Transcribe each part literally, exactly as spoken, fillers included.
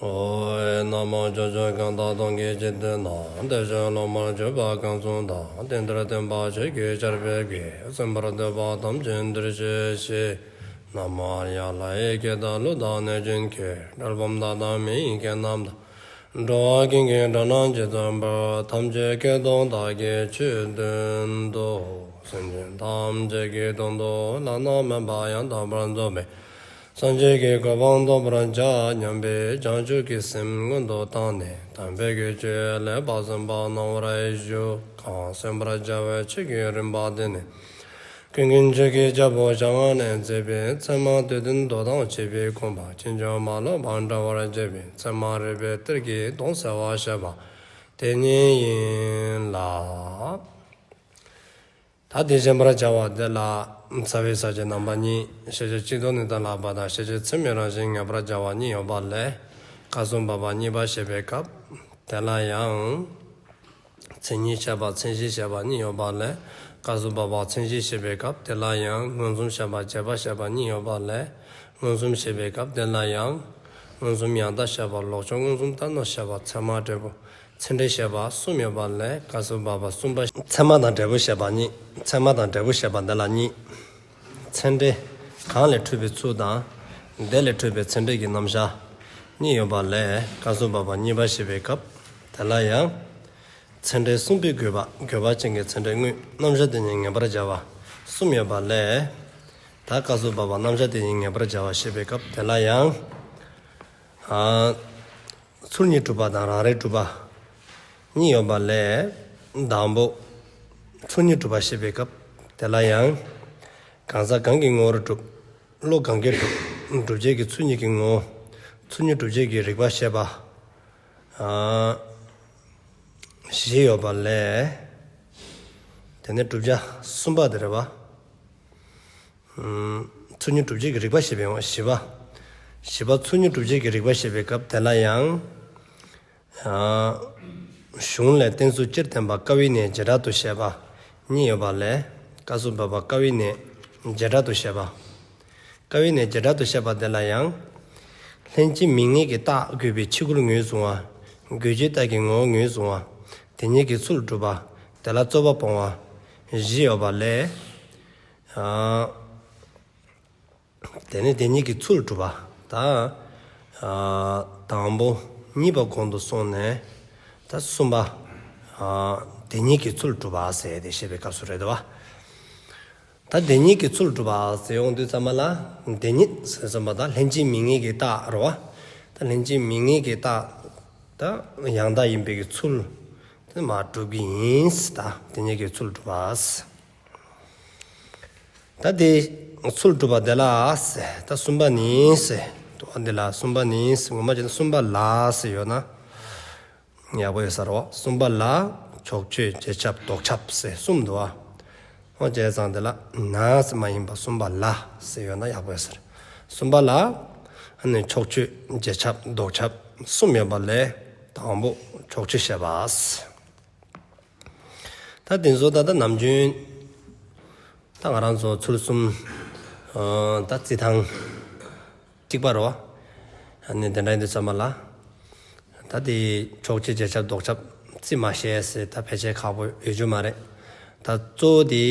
ཨོ། ན་མོ། ཕྱོགས་བཅུ་གང་དག་སྟོང་གི་འཇིག་རྟེན་ན། བདེ་གཤེགས་སློབ་མར་གྱུར་པ་གང་བཞུགས་དང་། དེང་འདིར་སྟོན་པ་ཆོས་ཀྱི་ཆར་འབེབས་ཀྱིས། གསན་པར་འདོད་པ་ཐམས་ཅད་འདིར་གཤེགས་ཤིག། ན་མོ་ཨཱརྱ། ལྷ་ཡི་སྐད་དང་ཀླུ་དང་གནོད་སྦྱིན་སྐད། གྲུལ་བུམ་དག་དང་མི་ཡི་སྐད་རྣམས་དང་། འགྲོ་བ་ཀུན་གྱི་སྒྲ་རྣམས་ཇི་ཙམ་པར། ཐམས་ཅད་སྐད་དུ་བདག་གིས་ཆོས་བསྟན་ཏོ། སེམས་ཅན་ཐམས་ཅད་ཀྱི་དོན་དུ་བླ་ན་མེད་པ་ཡང་དག་པར་རྫོགས་པའི་སངས་རྒྱས་ཀྱི་གོ་འཕང་ཐོབ་པར་བྱ་སྙམ་པའི་བྱང་ཆུབ་ཀྱི་སེམས་སྔོན་དུ་བཏང་ནས། དམ་པའི་ཆོས་ལེགས་པར་གསན་པ་གནང་བར་ཞུ། གང་གསན་པར་བྱ་བའི་ཆོས་ཀྱི་རིམ་པ་འདི་ནི། ཀུན་མཁྱེན་ཆོས་ཀྱི་རྒྱལ་པོ་ཞལ་སྔ་ནས་མཛད་པའི་ཚད་མ་སྡེ་བདུན་མདོ་དང་བཅས་པའི་དགོངས་པ་ཕྱིན་ཅི་མ་ལོག་པར་འགྲེལ་བར་བྱེད་པའི་ཚད་མ་རིགས་པའི་གཏེར་གྱི་དོན་གསལ་བར་བཤད་པ་དེ་ཉིད་ཡིན་ལ། ད་དེ་བཤད་པར་བྱ་བ་དེ་ལ། རྩ་བའི་ས་བཅད་རྣམ་པ་གཉིས། ཤེས་བྱ་སྤྱི་ལྡོག་ནས་གཏན་ལ་དབབ་པ་དང་། ཤེས་བྱེད་ཚད་མའི་རང་བཞིན་ངེས་པར་བྱ་བ་གཉིས་ཡོད་པ་ལས། སྐབས་སུ་བབ་པ་གཉིས་པ་བཤད་པའི་སྐབས་དེ་ལ་ཡང་། མཚན་ཉིད་བཤད་པ། མཚན་གཞི་བཤད་པ་གཉིས་ཡོད་པ་ལས། སྐབས་སུ་བབ་པ་མཚན་གཞི་བཤད་པའི་སྐབས་དེ་ལ་ཡང་། མངོན་སུམ་བཤད་པ། རྗེས་དཔག་བཤད་པ་གཉིས་ཡོད་པ་ལས། མངོན་སུམ་བཤད་པའི་སྐབས་དེ་ལ་ཡང་། མངོན་སུམ་ཡང་དག་བཤད་པ། ལོག་ཕྱོགས་མངོན་སུམ་ལྟར་སྣང་བཤད་པ། ཚད་མ་འབྲས་བུ། ཚད་འབྲས་བཤད་པ་གསུམ་ཡོད་པ་ལས། སྐབས་སུ་བབ་པ་གསུམ་པ། ཚད་མ་དང་འབྲས་བུ་བཤད་པ་གཉིས། ཚད་མ་དང་འབྲས་བུ་བཤད་པ་འདི་ལ་གཉིས། ཚད་འབྲས། གང་ལས་འཕྲོས་པའི་ཚུལ་དང་། དེ་ལས་འཕྲོས་པའི་ཚད་འབྲས་ཀྱི་རྣམ་གཞག་གཉིས་ཡོད་པ་ལས། སྐབས་སུ་བབ་པ་གཉིས་པ་བཤད་པའི་སྐབས་དེ་ལ་ཡང་། ཚད་འབྲས་གསུངས་པའི་དགོས་པ། དགོས་པ་ཅན་གྱི་ཚད་འབྲས་དངོས། རྣམ་གཞག་དེ་ཉིད་ངེས་པར་བྱ་བ་གསུམ་ཡོད་པ་ལས། ད་སྐབས་སུ་བབ་པ་རྣམ་གཞག་དེ་ཉིད་ངེས་པར་བྱ་བ་བཤད་པའི་སྐབས་དེ་ལ་ཡང་། ཨ། ཚུལ་གཉིས་གྲུབ་པ་དང་རང་རིག་གྲུབ་པ་གཉིས་ཡོད་པ་ལས། དང་པོ། ཚུལ་གཉིས་གྲུབ་པ་བཤད་པའི་སྐབས་དེ་ལ་ཡང་། གང་ཟག་གང་གི་ངོ་བོར་གྲུབ། བློ་གང་གིས་གྲུབ། སྒྲུབ་བྱེད་ཀྱི་ཚུལ་གཉིས་ཀྱི་ངོ་བོ། ཚུལ་གཉིས་སྒྲུབ་བྱེད་ཀྱི་རིགས་པ་བཤད་པ། ཨ། བཞི་ཡོད་པ་ལས། དེ་ནས་བསྒྲུབ་བྱ་གསུམ་པ་དེ་རེད་པ། ཚུལ་གཉིས་སྒྲུབ་བྱེད་ཀྱི་རིགས་པ་བཤད་པའི་ངོ་བོ། བཞི་པ། བཞི་པ་ཚུལ་གཉིས་སྒྲུབ་བྱེད་ཀྱི་རིགས་པ་བཤད་པའི་སྐབས་དེ་ལ་ཡང་། ཨ། གཞུང་ལས་བསྟན་ཚུལ་སྤྱིར་བསྟན་པ། དཀའ་བའི་གནས་བྱེ་བྲག་ཏུ་བཤད་པ་གཉིས་ཡོད་པ་ལས། སྐབས་སུ་བབ་པ་དཀའ་བའི་གནས་བྱེ་བྲག་ཏུ་བཤད་པ། དཀའ་བའི་གནས་བྱེ་བྲག་ཏུ་བཤད་པ་དེ་ལ་ཡང་། ལྷན་ཅིག་དམིགས་ངེས་ཀྱི་རྟགས་དགོས་པའི་ཕྱི་རྒོལ་ངོས་བཟུང་བ། དགོས་ཆོས་རྟགས་ཀྱི་ངོ་བོ་ངོས་བཟུང་བ། དེ་ཉིད་ཀྱི་ཚུལ་སྒྲུབ་པ། དེ་ལ་རྩོད་པ་སྤོང་བ། བཞི་ཡོད་པ་ལས། ཨ། དེ་ནས་དེ་ཉིད་ཀྱི་ཚུལ་སྒྲུབ་པ། ད། ཨ། དང་པོ། གཉིས་པ་གོང་དུ་སོང་ནས། ད་གསུམ་པ། ཨ། དེ་ཉིད་ཀྱི་ཚུལ་སྒྲུབ་པ་ཟེར་ཏེ་བཤད་པའི་སྐབས་སུ་རེད་དོ། ད་དེ་ཉིད་ཀྱི་ཚུལ་སྒྲུབ་པ་ཟེར་ཡོང་དུས་ཙམ་པ་ལ། དེ་ཉིད་ཟེར་ཙམ་པ་ད་ལྷན་ཅིག་དམིགས་ངེས་ཀྱི་རྟགས་རེད་པ། ད་ལྷན་ཅིག་དམིགས་ངེས་ཀྱི་རྟགས། ད་ཡང་དག་ཡིན་པའི་གི་ཚུལ། དེ་མར་སྒྲུབ་ཀྱི་ཡིན། ད་དེ་ཉིད་ཀྱི་ཚུལ་སྒྲུབ་པ། ད་དེ་ཚུལ་སྒྲུབ་པ་དེ་ལ་ཟེར། ད་གསུམ་པ་ནི་ཟེར། དུ་བ་འདི་ལ་གསུམ་པ་ནི་ཟེར། ངོ་མ་བྱས་ན་གསུམ་པ་ལ་ཟེར་ཡོད་ན་ཡག་པོ་ཡོད་ས་རེད་པ། གསུམ་པ་ལ་ཕྱོགས་ཆོས་རྗེས་ཁྱབ་ལྡོག་ཁྱབ་ཟེར་གསུམ་འདུག་པ། འོ་བྱས་ཙང་དེ་ལ་ན་ཟེར་མ་ཡིན་པ་གསུམ་པ་ལ་ཟེར་ཡོད་ན་ཡག་པོ་ཡོད་ས་རེད། གསུམ་པ་ལ་ཨ་ནི་ཕྱོགས་ཆོས་རྗེས་ཁྱབ་ལྡོག་ཁྱབ་གསུམ་ཡོད་པ་ལས། དང་པོ་ཕྱོགས་ཆོས་བཤད་པ། ད་དེ་ཚོ་ད་ལྟ་ནམ་རྒྱུན་ད་ང་རང་ཚོ་ཚུལ་གསུམ། ཨ། ད་རྩི་སྟངས་གཅིག་པ་རེད་པ། ཨ་ནི་དེ་འདྲ་ཡིན་དུས་ཙམ་པ་ལ། ད་དེ་ཕྱོགས་ཆོས་རྗེས་ཁྱབ་ལྡོག་ཁྱབ་རྩི་མ་ཤེས་ཟེར་ད་ཕལ་ཆེར་ཁག་པོ་ཡོད་རྒྱུ་མ་རེད། ད་གཙོ་བོ་དེ་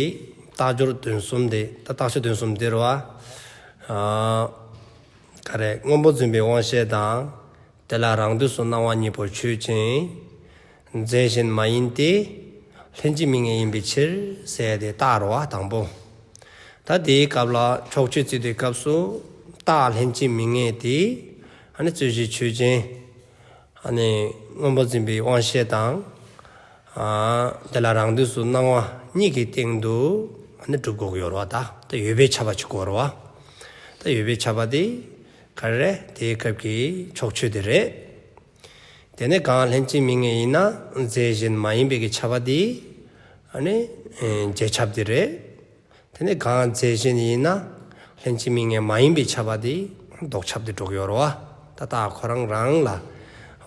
རྟགས་སྦྱོར་དོན་གསུམ་དེ། ད་རྟགས་སྦྱོར་དོན་གསུམ་དེ་རེད་པ། ཨ། ག་རེ། སྔོན་པོ་འཛིན་པའི་དབང་ཤེས་དང་། དེ་ལ་རང་དུས་སུ་སྣང་བ་གཉིས་པོ་ཆོས་ཅན། རྫས་གཞན་མ་ཡིན་ཏེ། ལྷན་ཅིག་དམིགས་ངེས་ཡིན་པའི་ཕྱིར་ཟེར་ཏེ་རྟགས་རེད་པ། དང་པོ། ད་དེའི་སྐབས་ལ་ཕྱོགས་ཆོས་བརྩི་དུས་སྐབས་སུ་རྟགས་ལྷན་ཅིག་དམིགས་ངེས་དེ། ཨ་ནི་རྩོད་གཞི་ཆོས་ཅན། ཨ་ནི་སྔོན་པོ་འཛིན་པའི་དབང་ཤེས་དང་། ཨ། དེ་ལ་རང་དུས་སུ་སྣང་བ་གཉིས་ཀྱི་སྟེང་དུ་ཨ་ནི་སྒྲུབ་དགོས་ཀྱི་ཡོད་རེད་པ། ད་ད་ཡོད་པའི་ཁྱབ་པ་ཅིག་དགོས་རེད་པ། ད་ཡོད་པའི་ཁྱབ་པ་དེ་ག་རེ་རེད། དེའི་སྐབས་ཀྱི་ཕྱོགས་ཆོས་དེ་རེད། དེ་ནས་གང་ལྷན་ཅིག་དམིགས་ངེས་ཡིན་ན་རྫས་གཞན་མ་ཡིན་པའི་གི་ཁྱབ་པ་དེ་ཨ་ནི་རྗེས་ཁྱབ་དེ་རེད། དེ་ནས་གང་རྫས་གཞན་ཡིན་ན་ལྷན་ཅིག་དམིགས་ངེས་མ་ཡིན་པའི་ཁྱབ་པ་དེ་ལྡོག་ཁྱབ་དེ་འགྲོ་གི་ཡོད་རེད་པ། ད་རྟགས་ཁོ་རང་རང་ལ།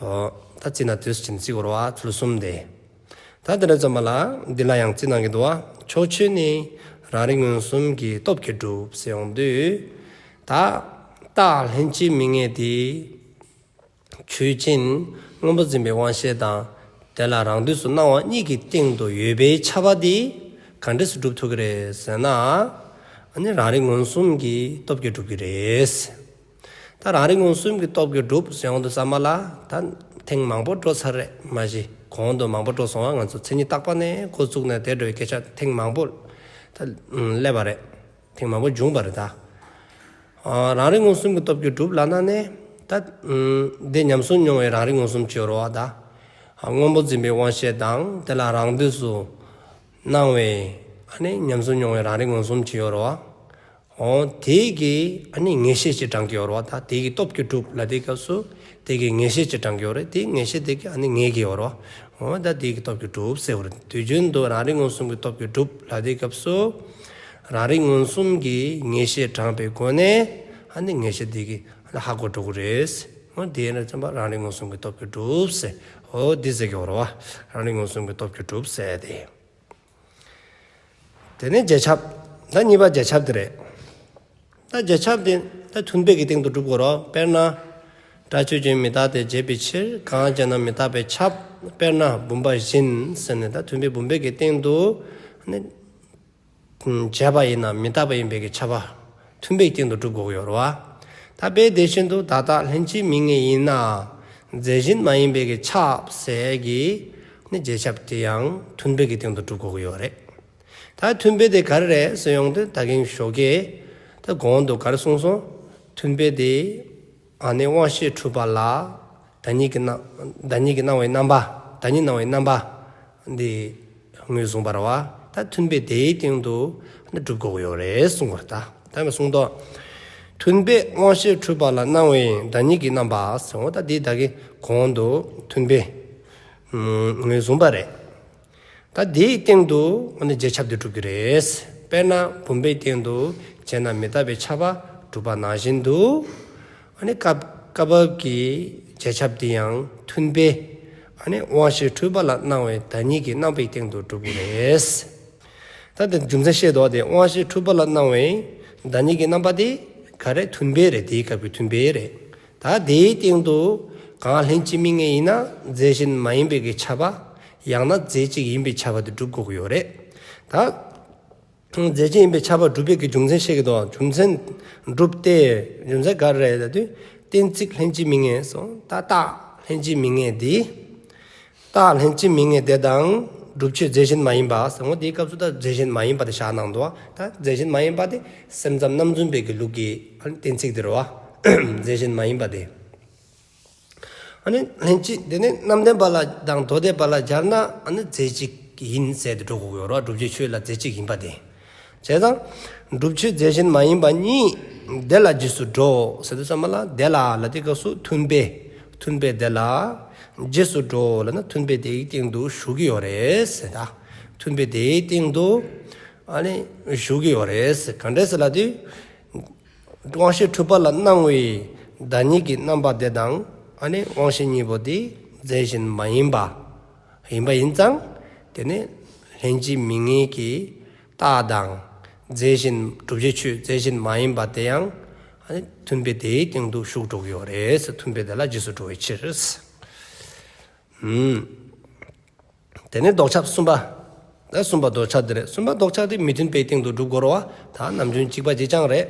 ཨོ། ད་རྩི་ན་དུས་ཕྱིན་རྩི་དགོས་རེད་པ། ཚུལ་གསུམ་དེ། ད་དེ་འདྲ་ཙམ་པ་ལ་འདི་ལ་ཡང་རྩི་གནང་གི་འདུག་པ། ཕྱོགས་ཆོས་ནི་རང་རིག་མངོན་སུམ་གྱི་སྟོབས་ཀྱིས་གྲུབ་ཟེར་ཡོང་དུས། ད་རྟགས་ལྷན་ཅིག་དམིགས་ངེས་དེ། ཆོས་ཅན། སྔོན་པོ་འཛིན་པའི་དབང་ཤེས་དང་། དེ་ལ་རང་དུས་སུ་སྣང་བ་གཉིས་ཀྱི་སྟེང་དུ་ཡོད་པའི་ཁྱབ་པ་དེ་ག་འདྲས་སུ་སྒྲུབ་ཐུབ་ཀྱི་རེད་ཟེར་ན། ཨ་ནི་རང་རིག་མངོན་སུམ་གྱི་སྟོབས་ཀྱིས་སྒྲུབ་ཀྱི་རེད། ད་རང་རིག་མངོན་སུམ་གྱི་སྟོབས་ཀྱིས་སྒྲུབ་ཟེར་ཡོང་དུས་ཙམ་པ་ལ། ད་ཐེངས་མང་པོ་འགྲོ་ཚར་རེད་མ་གཞི། གོང་དུ་མང་པོ་འགྲོ་སོང་བ། ང་ཚོ་མཚན་ཉིད་བརྟག་པ་ནས་འགོ་བཙུགས་ནས་དེ་འདྲའི་སྐད་ཆ་ཐེངས་མང་པོ་ད་སླེབས་པ་རེད། ཐེངས་མང་པོ་བྱུང་བ་རེད་ད། ཨ། རང་རིག་མངོན་སུམ་གྱི་སྟོབས་ཀྱིས་སྒྲུབ་ལབ་ན་ནི། ད་འདི་ཉམས་སུ་མྱོང་བའི་རང་རིག་མངོན་སུམ་ཅིག་ཡོད་རེད་བ་ད། ཨ། སྔོན་པོ་འཛིན་པའི་དབང་ཤེས་དང་། དེ་ལ་རང་དུས་སུ་སྣང་བའི། ཨ་ནི་ཉམས་སུ་མྱོང་བའི་རང་རིག་མངོན་སུམ་ཅིག་ཡོད་རེད་བ། འོ་དེ་གིས་ཨ་ནི་ངེས་ཤེས་ཅིག་དྲངས་ཀྱི་ཡོད་རེད་བ་ད། དེ་གི་སྟོབས་ཀྱིས་སྒྲུབ་ལབ་དུས་སྐབས་སུ། དེ་གི་ངེས་ཤེས་ཅིག་དྲངས་ཀྱི་ཡོད་རེད། དེ་ངེས་ཤེས་དེ་གིས་ཨ་ནི་ངེས་ཀྱི་ཡོད་རེད་བ། འོ་ད་དེ་གི་སྟོབས་ཀྱིས་སྒྲུབ་ཟེར་བ་རེད། དུས་རྒྱུན་དུ་རང་རིག་མངོན་སུམ་གྱི་སྟོབས་ཀྱིས་སྒྲུབ་ལབ་དུས་སྐབས་སུ། རང་རིག་མངོན་སུམ་གྱིས་ངེས་ཤེས་དྲངས་པའི་སྒོ་ནས། ཨ་ནི་ངེས་ཤེས་དེ་གིས་ཧ་གོ་འགྲོ་གི་རེད། འོ་དེ་ནས་ཙམ་པ་རང་རིག་མངོན་སུམ་གྱི་སྟོབས་ཀྱིས་སྒྲུབ་ཟེར། འོ་འདི་ཟེར་གྱི་ཡོད་རེད་བ། རང་རིག་མངོན་སུམ་གྱི་སྟོབས་ཀྱིས་སྒྲུབ་ཟེར་ཏེ། དེ་ནས་རྗེས་ཁྱབ། ད་གཉིས་པ་རྗེས་ཁྱབ་དེ་རེད། ད་རྗེས་ཁྱབ་དེ་ད་མཐུན་དཔེ་གི་སྟེང་དུ་སྒྲུབ་དགོས་རེད། དཔེར་ན། སྒྲ་ཆོས་ཅན་མི་རྟག་སྟེ་བྱས་པའི་ཕྱིར། གང་བྱས་ན་མི་རྟག་པས་ཁྱབ། དཔེར་ན་བུམ་པ་བཞིན་ཟེར་ནས། ད་མཐུན་དཔེ་བུམ་པའི་གི་སྟེང་དུ་ནི། བྱས་པ་ཡིན་ན་མི་རྟག་པ་ཡིན་པའི་གི་ཁྱབ་པ་མཐུན་དཔེའི་སྟེང་དུ་སྒྲུབ་དགོས་ཀྱི་ཡོད་རེད་བ། ད་དཔེ་དེ་བཞིན་དུ་ད་ལྟ་ལྷན་ཅིག་དམིགས་ངེས་ཡིན་ན། རྫས་གཞན་མ་ཡིན་པའི་གི་ཁྱབ་ཟེར་གི་ནི་རྗེས་ཁྱབ་དེ་ཡང་མཐུན་དཔེ་གི་སྟེང་དུ་སྒྲུབ་དགོས་ཀྱི་ཡོད་རེད། ད་མཐུན་དཔེ་དེ་ག་རེ་རེད་ཟེར་ཡོང་དུས། ད་གིན་ཞོགས་ཀས་ད་གོང་དུ་ག་རེ་གསུངས་སོང་། མཐུན་དཔེ་དེ་ཨ་ནི་དབང་ཤེས་འཁྲུལ་པ་ལ་བདག་ཉིད་ཀྱི་སྣང་། བདག་ཉིད་ཀྱི་སྣང་བའི་རྣམ་པ། བདག་ཉིད་སྣང་བའི་རྣམ་པ་འདི་ངོས་བཟུང་བ་རེད་བ། ད་མཐུན་དཔེ་དེའི་སྟེང་དུ་ནི་སྒྲུབ་དགོས་ཀྱི་ཡོད་རེད་གསུངས་པ་རེད་ད། ད་ནི་གསུངས་ཏོ། མཐུན་དཔེ་དབང་ཤེས་འཁྲུལ་པ་ལ་སྣང་བའི་བདག་ཉིད་ཀྱི་རྣམ་པ་ཟེར་བ། ད་འདི་ད་གིན་གོང་དུ་མཐུན་དཔེ་ངོས་བཟུང་བ་རེད། ད་དེའི་སྟེང་དུ་ཨ་ནི་རྗེས་ཁྱབ་དེ་སྒྲུབ་ཀྱི་རེད། དཔེར་ན་བུམ་པའི་སྟེང་དུ་བྱས་ན་མི་རྟག་པའི་ཁྱབ་པ་སྒྲུབ་པ་ནང་བཞིན་དུ། ཨ་ནི་སྐབས་སྐབས་བབ་ཀྱི་རྗེས་ཁྱབ་དེ་ཡང་མཐུན་དཔེ། ཨ་ནི་དབང་ཤེས་འཁྲུལ་པ་ལ་སྣང་བའི་བདག་ཉིད་ཀྱི་རྣམ་པའི་སྟེང་དུ་སྒྲུབ་ཀྱི་རེད། ད་དེ་རྒྱུ་མཚན་བཤད་དོ། དེ་དབང་ཤེས་འཁྲུལ་པ་ལ་སྣང་བའི་བདག་ཉིད་ཀྱི་རྣམ་པ་དེ་ག་རེ། མཐུན་དཔེ་རེད། དེའི་སྐབས་ཀྱི་མཐུན་དཔེ་རེད། ད་དེའི་སྟེང་དུ་གང་ལྷན་ཅིག་དམིགས་ངེས་ཡིན་ན་རྫས་གཞན་མ་ཡིན་པའི་གི་ཁྱབ་པ། ཡང་ན་རྫས་གཅིག་ཡིན་པའི་ཁྱབ་པ་དེ་སྒྲུབ་དགོས་ཀྱི་ཡོད་རེད། ད་རྫས་གཅིག་ཡིན་པའི་ཁྱབ་པ་སྒྲུབ་པའི་གི་རྒྱུ་མཚན་བཤད་ཀྱི་འདུག་རྒྱུ་མཚན་སྒྲུབ་སྟེ། རྒྱུ་མཚན་ག་རེ་རེད་ལབ་དུས། གཏན་ཚིགས་ལྷན་ཅིག་དམིགས་ངེས་སོང་། ད་རྟགས་ལྷན་ཅིག་དམིགས་ངེས་དེ། རྟགས་ལྷན་ཅིག་དམིགས་ངེས་དེ་དང་། སྒྲུབ་ཆོས་རྫས་གཞན་མ་ཡིན་པ་ཟེར་བ། དེའི་སྐབས་སུ་ད་རྫས་གཞན་མ་ཡིན་པ་དེ་བཞག་གནང་འདུག་ད་རྫས་གཞན་མ་ཡིན་པ་དེ་སེམས་ཙམ་རྣམ་རྫུན་པའི་གི་ལུགས་ཀྱི་གཏན་ཚིགས་དེ་རེད་བ། རྫས་གཞན་མ་ཡིན་པ་དེ། ཨ་ནི་ལྷན་ཅིག་དེ་ནི་རྣམ་བདེན་པ་ལ་དང་མདོ་སྡེ་པ་ལ་སྦྱར་ན། ཨ་ནི་རྫས་གཅིག་ཡིན་ཟེར་ཏེ་འགྲོ་དགོས་ཀྱི་ཡོད་རེད་བ། སྒྲུབ་བྱའི་ཆོས་ལ་རྫས་གཅིག་ཡིན་པ་དེ། བྱས་ཙང་། སྒྲུབ་ཆོས་རྫས་གཞན་མ་ཡིན་པ་གཉིས་དེ་ལ་རྗེས་སུ་འགྲོ་ཟེར་དུས་ཙམ་པ་ལ། དེ་ལ་ལབ་དུས་སྐབས་སུ་མཐུན་དཔེ། མཐུན་དཔེ་དེ་ལ་རྗེས་སུ་འགྲོ་ལབ་ན་མཐུན་དཔེ་དེའི་སྟེང་དུ་ཞུགས་ཀྱི་ཡོད་རེད་ཟེར་ད། མཐུན་དཔེ་དེའི་སྟེང་དུ་ཨ་ནི་ཞུགས་ཀྱི་ཡོད་རེད་ཟེར། ག་འདྲས་ཟེར་ལབ་དུས། དབང་ཤེས་འཁྲུལ་པ་ལ་སྣང་བའི་བདག་ཉིད་ཀྱི་རྣམ་པ་དེ་དང་། ཨ་ནི་དབང་ཤེས་གཉིས་པོ་དེ་རྫས་གཞན་མ་ཡིན་པ་ཡིན་པ་ཡིན་ཙང་། དེ་ནི་ལྷན་ཅིག་དམིགས་ངེས་ཀྱི་རྟགས་དང་། རྫས་གཞན། སྒྲུབ་བྱའི་ཆོས་རྫས་གཞན་མ་ཡིན་པ་དེ་ཡང་། ཨ་ནི་མཐུན་དཔེ་དེའི་སྟེང་དུ་ཞུགས་འགྲོ་གི་ཡོད་རེད་ཟེར། མཐུན་དཔེ་དེ་ལ་རྗེས་སུ་འགྲོ་བའི་ཕྱིར། ཨུམ། དེ་ནས་ལྡོག་ཁྱབ་གསུམ་པ། ད་གསུམ་པ་ལྡོག་ཁྱབ་དེ་རེད། གསུམ་པ་ལྡོག་ཁྱབ་དེ་མི་མཐུན་དཔེའི་སྟེང་དུ་སྒྲུབ་དགོས་རེད་བ། ད་ནམ་རྒྱུན་གཅིག་པ་གཅིག་རྐྱང་རེད།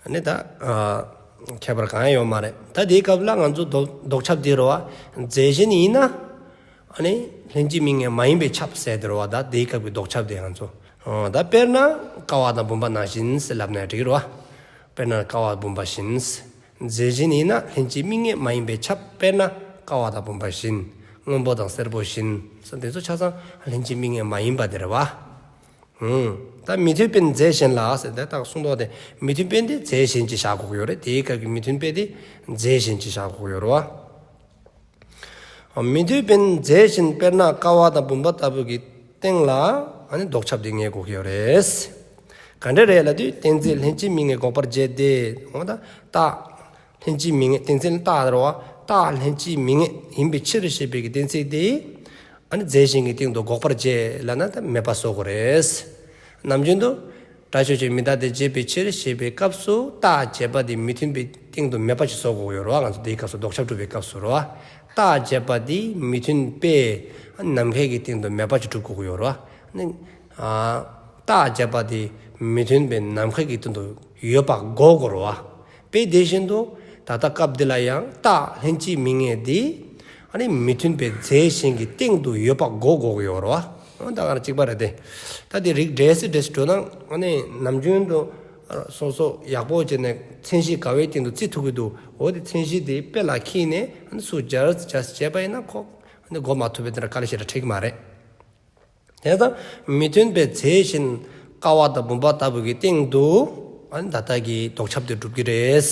ཨ་ནི་ད། ཨ། ཁྱད་པར་གང་ཡང་ཡོད་མ་རེད། ད་དེའི་སྐབས་ལ་ང་ཚོ་ལྡོག་ལྡོག་ཁྱབ་དེ་རེད་བ། རྫས་གཞན་ཡིན་ན། ཨ་ནི་ལྷན་ཅིག་དམིགས་ངེས་མ་ཡིན་པའི་ཁྱབ་ཟེར་དེ་རེད་བ། ད་དེའི་སྐབས་ཀྱི་ལྡོག་ཁྱབ་དེ་ང་ཚོ། ཨ། ད་དཔེར་ན་ཀ་བ་དང་བུམ་པ་ནང་བཞིན་ཟེར་ལབ་ན་འགྲིག་གི་རེད་བ། དཔེར་ན་ཀ་བ་བུམ་པ་བཞིན། རྫས་གཞན་ཡིན་ན་ལྷན་ཅིག་དམིགས་ངེས་མ་ཡིན་པའི་ཁྱབ། དཔེར་ན་ཀ་བ་དང་བུམ་པ་བཞིན། སྔོན་པོ་དང་སེར་པོ་བཞིན། སོ་དེ་ཚོ་ཆ་ཚང་ལྷན་ཅིག་དམིགས་ངེས་མ་ཡིན་པ་དེ་རེད་བ། ཨུང་། ད་མི་མཐུན་དཔེ་རྫས་གཞན་ལ་ཟེར་ཏེ་ད་གསུངས་ཐོག་དེ། མི་མཐུན་དཔེ་འདི་རྫས་གཞན་གྱིས་བཞག་དགོས་ཀྱི་ཡོད་རེད། དེའི་སྐབས་ཀྱི་མི་མཐུན་དཔེ་འདི་རྫས་གཞན་གྱིས་བཞག་དགོས་ཀྱི་ཡོད་རེད་བ། མི་མཐུན་དཔེ་རྫས་གཞན། དཔེར་ན་ཀ་བ་དང་བུམ་པ་ལྟ་བུ་གི་སྟེང་ལ་ཨ་ནི་ལྡོག་ཁྱབ་དེ་ངེས་དགོས་ཀྱི་ཡོད་རེད། ག་འདྲ་རེད་ལབ་དུས། གཏན་ཚིགས་ལྷན་ཅིག་དམིགས་ངེས་འགོག་པར་བྱེད་དེ། འོ་ད་རྟགས་ལྷན་ཅིག་དམིགས་ངེས། གཏན་ཚིགས་རྟགས་རེད་བ། རྟགས་ལྷན་ཅིག་དམིགས་ངེས་ཡིན་པའི་ཕྱིར་ཞེས་པའི་གི་གཏན་ཚིགས་དེ་ཨ་ནི་རྫས་གཞན་གྱི་སྟེང་དུ་འགོག་པར་བྱེད་ལབ་ན་ད་མེད་པ་བཟོ་དགོས་རེད། ནམ་རྒྱུན་དུ། སྒྲ་ཆོས་ཅན་མི་རྟག་སྟེ་བྱས་པའི་ཕྱིར་ཞེས་པའི་སྐབས་སུ་རྟགས་བྱས་པ་དེ་མི་མཐུན་པའི་སྟེང་དུ་མེད་པ་ཞིག་བཟོ་དགོས་ཀྱི་ཡོད་རེད་བ། ང་ཚོ་དེའི་སྐབས་སུ་ལྡོག་ཁྱབ་སྒྲུབ་པའི་སྐབས་སུ་རེད་བ། རྟགས་བྱས་པ་དེ་མི་མཐུན་པས་ནམ་མཁའི་གི་སྟེང་དུ་མེད་པ་ཞིག་སྒྲུབ་དགོས་ཀྱི་ཡོད་རེད་བ། ནི། ཨ། རྟགས་བྱས་པ་དེ་མི་མཐུན་པའི་ནམ་མཁའི་གི་སྟེང་དུ་ཡོད་པ་འགོག་དགོས་རེད་བ། དཔེ་དེ་བཞིན་དུ་ད་ལྟ་སྐབས་འདི་ལ་ཡང་རྟགས་ལྷན་ཅིག་དམིགས་ངེས་འདི་ཨ་ནི་མི་མཐུན་པའི་རྫས་གཞན་གྱི་སྟེང་དུ་ཡོད་པ་འགོག་དགོས་ཀྱི་ཡོད་རེད་བ། ཨོ་ད་ག་རང་གཅིག་པ་རེད་དེ། ད་དེ་རིགས་འགྲེ་སེ་འགྲེ་སེ་འགྲོ་ན་ཨ་ནི་ནམ་རྒྱུན་དུ་སོ་སོ་ཡག་པོ་བྱས་ནས་མཚན་གཞི་ག་བའི་སྟེང་དུ་བརྩི་ཐུབ་ཀྱི་འདུག་འོ་དེ་མཚན་གཞི་དེ་དཔེ་ལ་ཁྱེར་ནས་ཨ་ནི་སུ་སྦྱར་སྦྱར་བྱས་པ་ཡིན་ན་ཁོ་ཨ་ནི་འགོག་མ་ཐུབ་པའི་དེ་འདྲ་དཀའ་ལས་ཞེ་དྲག་འཕྲད་ཀྱི་མ་རེད། དེ་ལྟར་མི་མཐུན་པའི་རྫས་གཞན་ཀ་བ་དང་བུམ་པ་ལྟ་བུ་གི་སྟེང་དུ་ཨ་ནི་ད་ལྟ་གི་ལྡོག་ཁྱབ་དེ་སྒྲུབ་ཀྱི་རེད།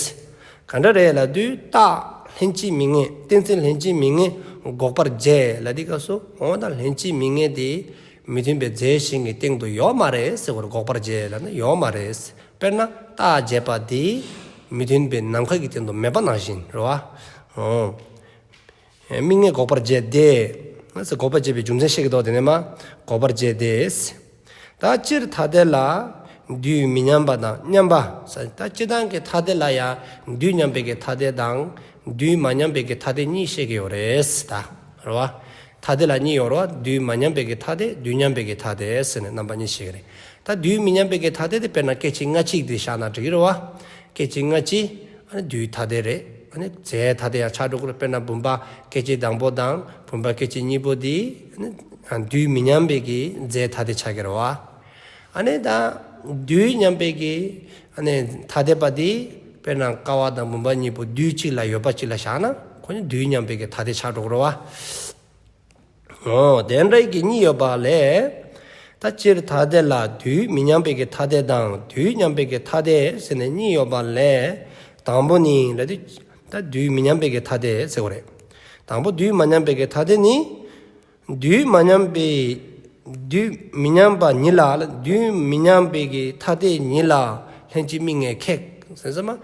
ག་འདྲ་རེད་ལབ་དུས་རྟགས་ལྷན་ཅིག་དམིགས་ངེས་གཏན་ཚིགས་ལྷན་ཅིག་དམིགས་ངེས་འགོག་པར་བྱེད་ལབ་དུས་སྐབས་སུ་འོ་ད་ལྷན་ཅིག་དམིགས་ངེས་དེ་མི་མཐུན་པའི་རྫས་གཞན་གྱི་སྟེང་དུ་ཡོད་མ་རེད་ཟེར་བར་འགོག་པར་བྱེད་ལབ་ན་ཡོད་མ་རེད། དཔེར་ན་རྟགས་བྱས་པ་དེ་མི་མཐུན་པའི་ནམ་མཁའ་གི་སྟེང་དུ་མེད་པ་ནང་བཞིན་རེད་བ། འོ། དམིགས་ངེས་འགོག་པར་བྱེད་དེ། འགོག་པར་བྱེད་པའི་རྒྱུ་མཚན་བཤད་ཀྱི་འདུག་དེ་ནས་མ་འགོག་པར་བྱེད་དེ། ད་སྤྱིར་ཐ་དད་ལ་དུས་མི་མཉམ་པ་དང་མཉམ་པ། ད་སྤྱིར་བཏང་གི་ཐ་དད་ལ་ཡང་དུས་མཉམ་པའི་གི་ཐ་དད་དང་དུས་མ་མཉམ་པའི་གི་ཐ་དད་གཉིས་བཤད་ཀྱི་ཡོད་རེད་ད། རེད་བ། ཐ་དད་ལ་གཉིས་ཡོད་རེད་བ། དུས་མ་མཉམ་པའི་གི་ཐ་དད་དུས་མཉམ་པའི་གི་ཐ་དད་ཟེར་ནས་རྣམ་པ་གཉིས་བཤད་ཀྱི་རེད། ད་དུས་མི་མཉམ་པའི་གི་ཐ་དད་དེ་དཔེར་ན་སྐད་ཅིག་སྔ་ཕྱི་དེ་བཞག་ན་འགྲིག་གི་རེད་བ། སྐད་ཅིག་སྔ་ཕྱི། ཨ་ནི་དུས་ཐ་དད་རེད། ཨ་ནི་རྫས་ཐ་དད་ཡང་ཆགས་འགྲོ་གི་རེད། དཔེར་ན་བུམ་པ་སྐད་ཅིག་དང་པོ་དང་བུམ་པ་སྐད་ཅིག་གཉིས་པོ་དེ་ཨ་ནི་དུས་མི་མཉམ་པའི་གི་རྫས་ཐ་དད་ཆགས་ཀྱི་རེད་བ། ཨ་ནི་ད་དུས་མཉམ་པའི་གི་ཨ་ནི་ཐ་དད་པ་དེ་དཔེར་ན་ཀ་བ་དང་བུམ་པ་གཉིས་པོ་དུས་གཅིག་ལ་ཡོད་པ་གཅིག་ལ་བཞག་ན་ཁོ་ནི་དུས་མཉམ་པའི་གི་ཐ་དད་ཆགས་འགྲོ་གི་རེད་བ། འོ། དེ་འདྲའི་གི་གཉིས་ཡོད་པ་ལས། ད་སྤྱིར་ཐ་དད་ལ་དུས་མི་མཉམ་པའི་གི་ཐ་དད་དང་དུས་མཉམ་པའི་གི་ཐ་དད་ཟེར་ནས་གཉིས་ཡོད་པ་ལས། དང་པོ་ནི་ལ་དུས་ད་དུས་མི་མཉམ་པའི་གི་ཐ་དད་ཟེར་བ་རེད། དང་པོ་དུས་མ་མཉམ་པའི་གི་ཐ་དད་ནི། དུས་མ་མཉམ་པའི་དུས་མི་མཉམ་པ་ཉིད་ལ་དུས་མི་མཉམ་པའི་གི་ཐ་དད་ཉིད་ལ་ལྷན་ཅིག་དམིགས་ངེས་ཁེགས་ཟེར་ཙམ་མ།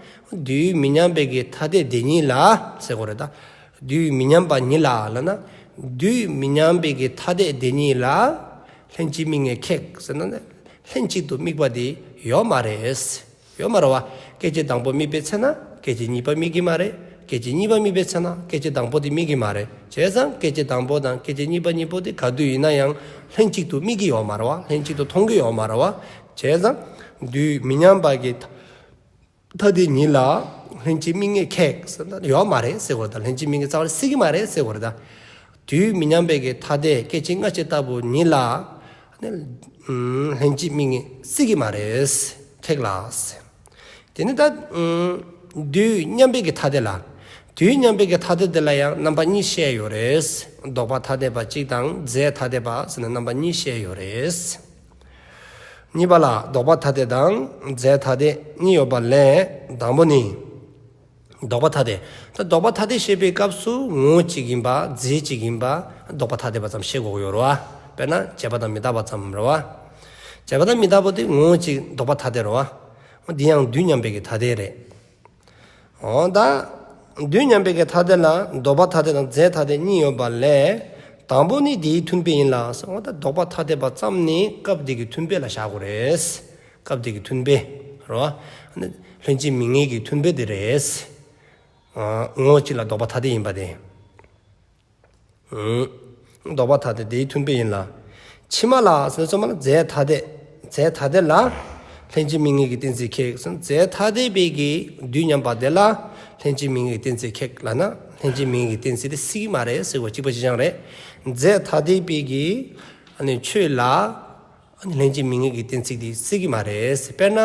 དུས་མི་མཉམ་པའི་གི་ཐ་དད་དེ་ཉིད་ལ་ཟེར་བ་རེད་ད། དུས་མི་མཉམ་པ་ཉིད་ལ་ལབ་ན། དུས་མི་མཉམ་པའི་གི་ཐ་དད་དེ་ཉིད་ལ་ལྷན་ཅིག་དམིགས་ངེས་ཁེགས་ཟེར་ན་ནི་ལྷན་ཅིག་ཏུ་དམིགས་པ་དེ་ཡོད་མ་རེད། ཡོད་མ་རེད་བ། སྐད་ཅིག་དང་པོ་དམིགས་པའི་ཚེ་ན་སྐད་ཅིག་གཉིས་པ་དམིགས་ཀྱི་མ་རེད། སྐད་ཅིག་གཉིས་པ་དམིགས་པའི་ཚེ་ན་སྐད་ཅིག་དང་པོ་དེ་དམིགས་ཀྱི་མ་རེད། བྱས་ཙང་སྐད་ཅིག་དང་པོ་དང་སྐད་ཅིག་གཉིས་པ་གཉིས་པོ་དེ་ག་དུས་ཡིན་ན་ཡང་ལྷན་ཅིག་ཏུ་དམིགས་ཀྱི་ཡོད་མ་རེད་བ། ལྷན་ཅིག་ཏུ་མཐོང་གི་ཡོད་མ་རེད་བ། བྱས་ཙང་དུས་མི་མཉམ་པ་གི་ཐ་དད་ཉིད་ལ་ལྷན་ཅིག་དམིགས་ངེས་ཁེགས་ཟེར་ན་ཡོད་མ་རེད་ཟེར་བ་རེད་ད། ལྷན་ཅིག་དམིགས་ངེས་རྩ་བ་ནས་སྲིད་ཀྱི་མ་རེད་ཟེར་བ་རེད་ད། དུས་མི་མཉམ་པའི་གི་ཐ་དད་སྐད་ཅིག་སྔ་ཕྱི་ལྟ་བུ་ཉིད་ལ་ནི་ལྷན་ཅིག་དམིགས་ངེས་སྲིད་ཀྱི་མ་རེད། ཁེགས་ལ་ཟེར། དེ་ནི་ད་དུས་མཉམ་པའི་གི་ཐ་དད་ལ། དུས་མཉམ་པའི་གི་ཐ་དད་དེ་ལ་ཡང་རྣམ་པ་གཉིས་བཤད་ཡོད་རེད། ལྡོག་པ་ཐ་དད་པ་གཅིག་དང་རྫས་ཐ་དད་པ་ཟེར་ནས་རྣམ་པ་གཉིས་བཤད་ཡོད་རེད། གཉིས་པ་ལ་ལྡོག་པ་ཐ་དད་དང་རྫས་ཐ་དད་གཉིས་ཡོད་པ་ལས་དང་པོ་ནི། ལྡོག་པ་ཐ་དད། ད་ལྡོག་པ་ཐ་དད་བཤད་པའི་སྐབས་སུ་ངོ་བོ་གཅིག་ཡིན་པ་རྫས་གཅིག་ཡིན་པ་ལྡོག་པ་ཐ་དད་པ་ཙམ་བཤད་དགོས་ཀྱི་ཡོད་རེད་བ། དཔེར་ན་བྱས་པ་དང་མི་རྟག་པ་ཙམ་རེད་བ། བྱས་པ་དང་མི་རྟག་པ་དེ་ངོ་བོ་གཅིག་ལྡོག་པ་ཐ་དད་རེད་བ། འདི་ཡང་དུས་མཉམ་པའི་གི་ཐ་དད་རེད། འོ་ད། དུས་མཉམ་པའི་གི་ཐ་དད་ལ་ལྡོག་པ་ཐ་དད་དང་རྫས་ཐ་དད་གཉིས་ཡོད་པ་ལས། དང་པོ་ནི་དེའི་མཐུན་དཔེ་ཡིན་ལ། འོ་ད་ལྡོག་པ་ཐ་དད་པ་ཙམ་ནི་སྐབས་དེ་གི་མཐུན་དཔེ་ལ་བཞག་དགོས་རེད། སྐབས་དེ་གི་མཐུན་དཔེ། རེད་བ། ལྷན་ཅིག་དམིགས་ངེས་ཀྱི་མཐུན་དཔེ་དེ་རེད། ངོ་བོ་གཅིག་ལ་ལྡོག་པ་ཐ་དད་ཡིན་པ་དེ། ལྡོག་པ་ཐ་དད་དེའི་མཐུན་དཔེ་ཡིན་ལ། ཕྱི་མ་ལ་ཟེར་ཙམ་ལ་རྫས་ཐ་དད། རྫས་ཐ་དད་ལ་ལྷན་ཅིག་དམིགས་ངེས་ཀྱི་གཏན་ཚིགས་ཁེགས་ཟེར། རྫས་ཐ་དད་པའི་གི་དུས་མཉམ་པ་དེ་ལ་ལྷན་ཅིག་དམིགས་ངེས་ཀྱི་གཏན་ཚིགས་ཁེགས་ལབ་ན་ལྷན་ཅིག་དམིགས་ངེས་ཀྱི་གཏན་ཚིགས་དེ་སྲིད་ཀྱི་མ་རེད་ཟེར་བ་གཅིག་པ་གཅིག་རྐྱང་རེད། རྫས་ཐ་དད་པའི་གི་ཨ་ནི་ཆོས་ལ། ལྷན་ཅིག་དམིགས་ངེས་ཀྱི་གཏན་ཚིགས་དེ་སྲིད་ཀྱི་མ་རེད། དཔེར་ན།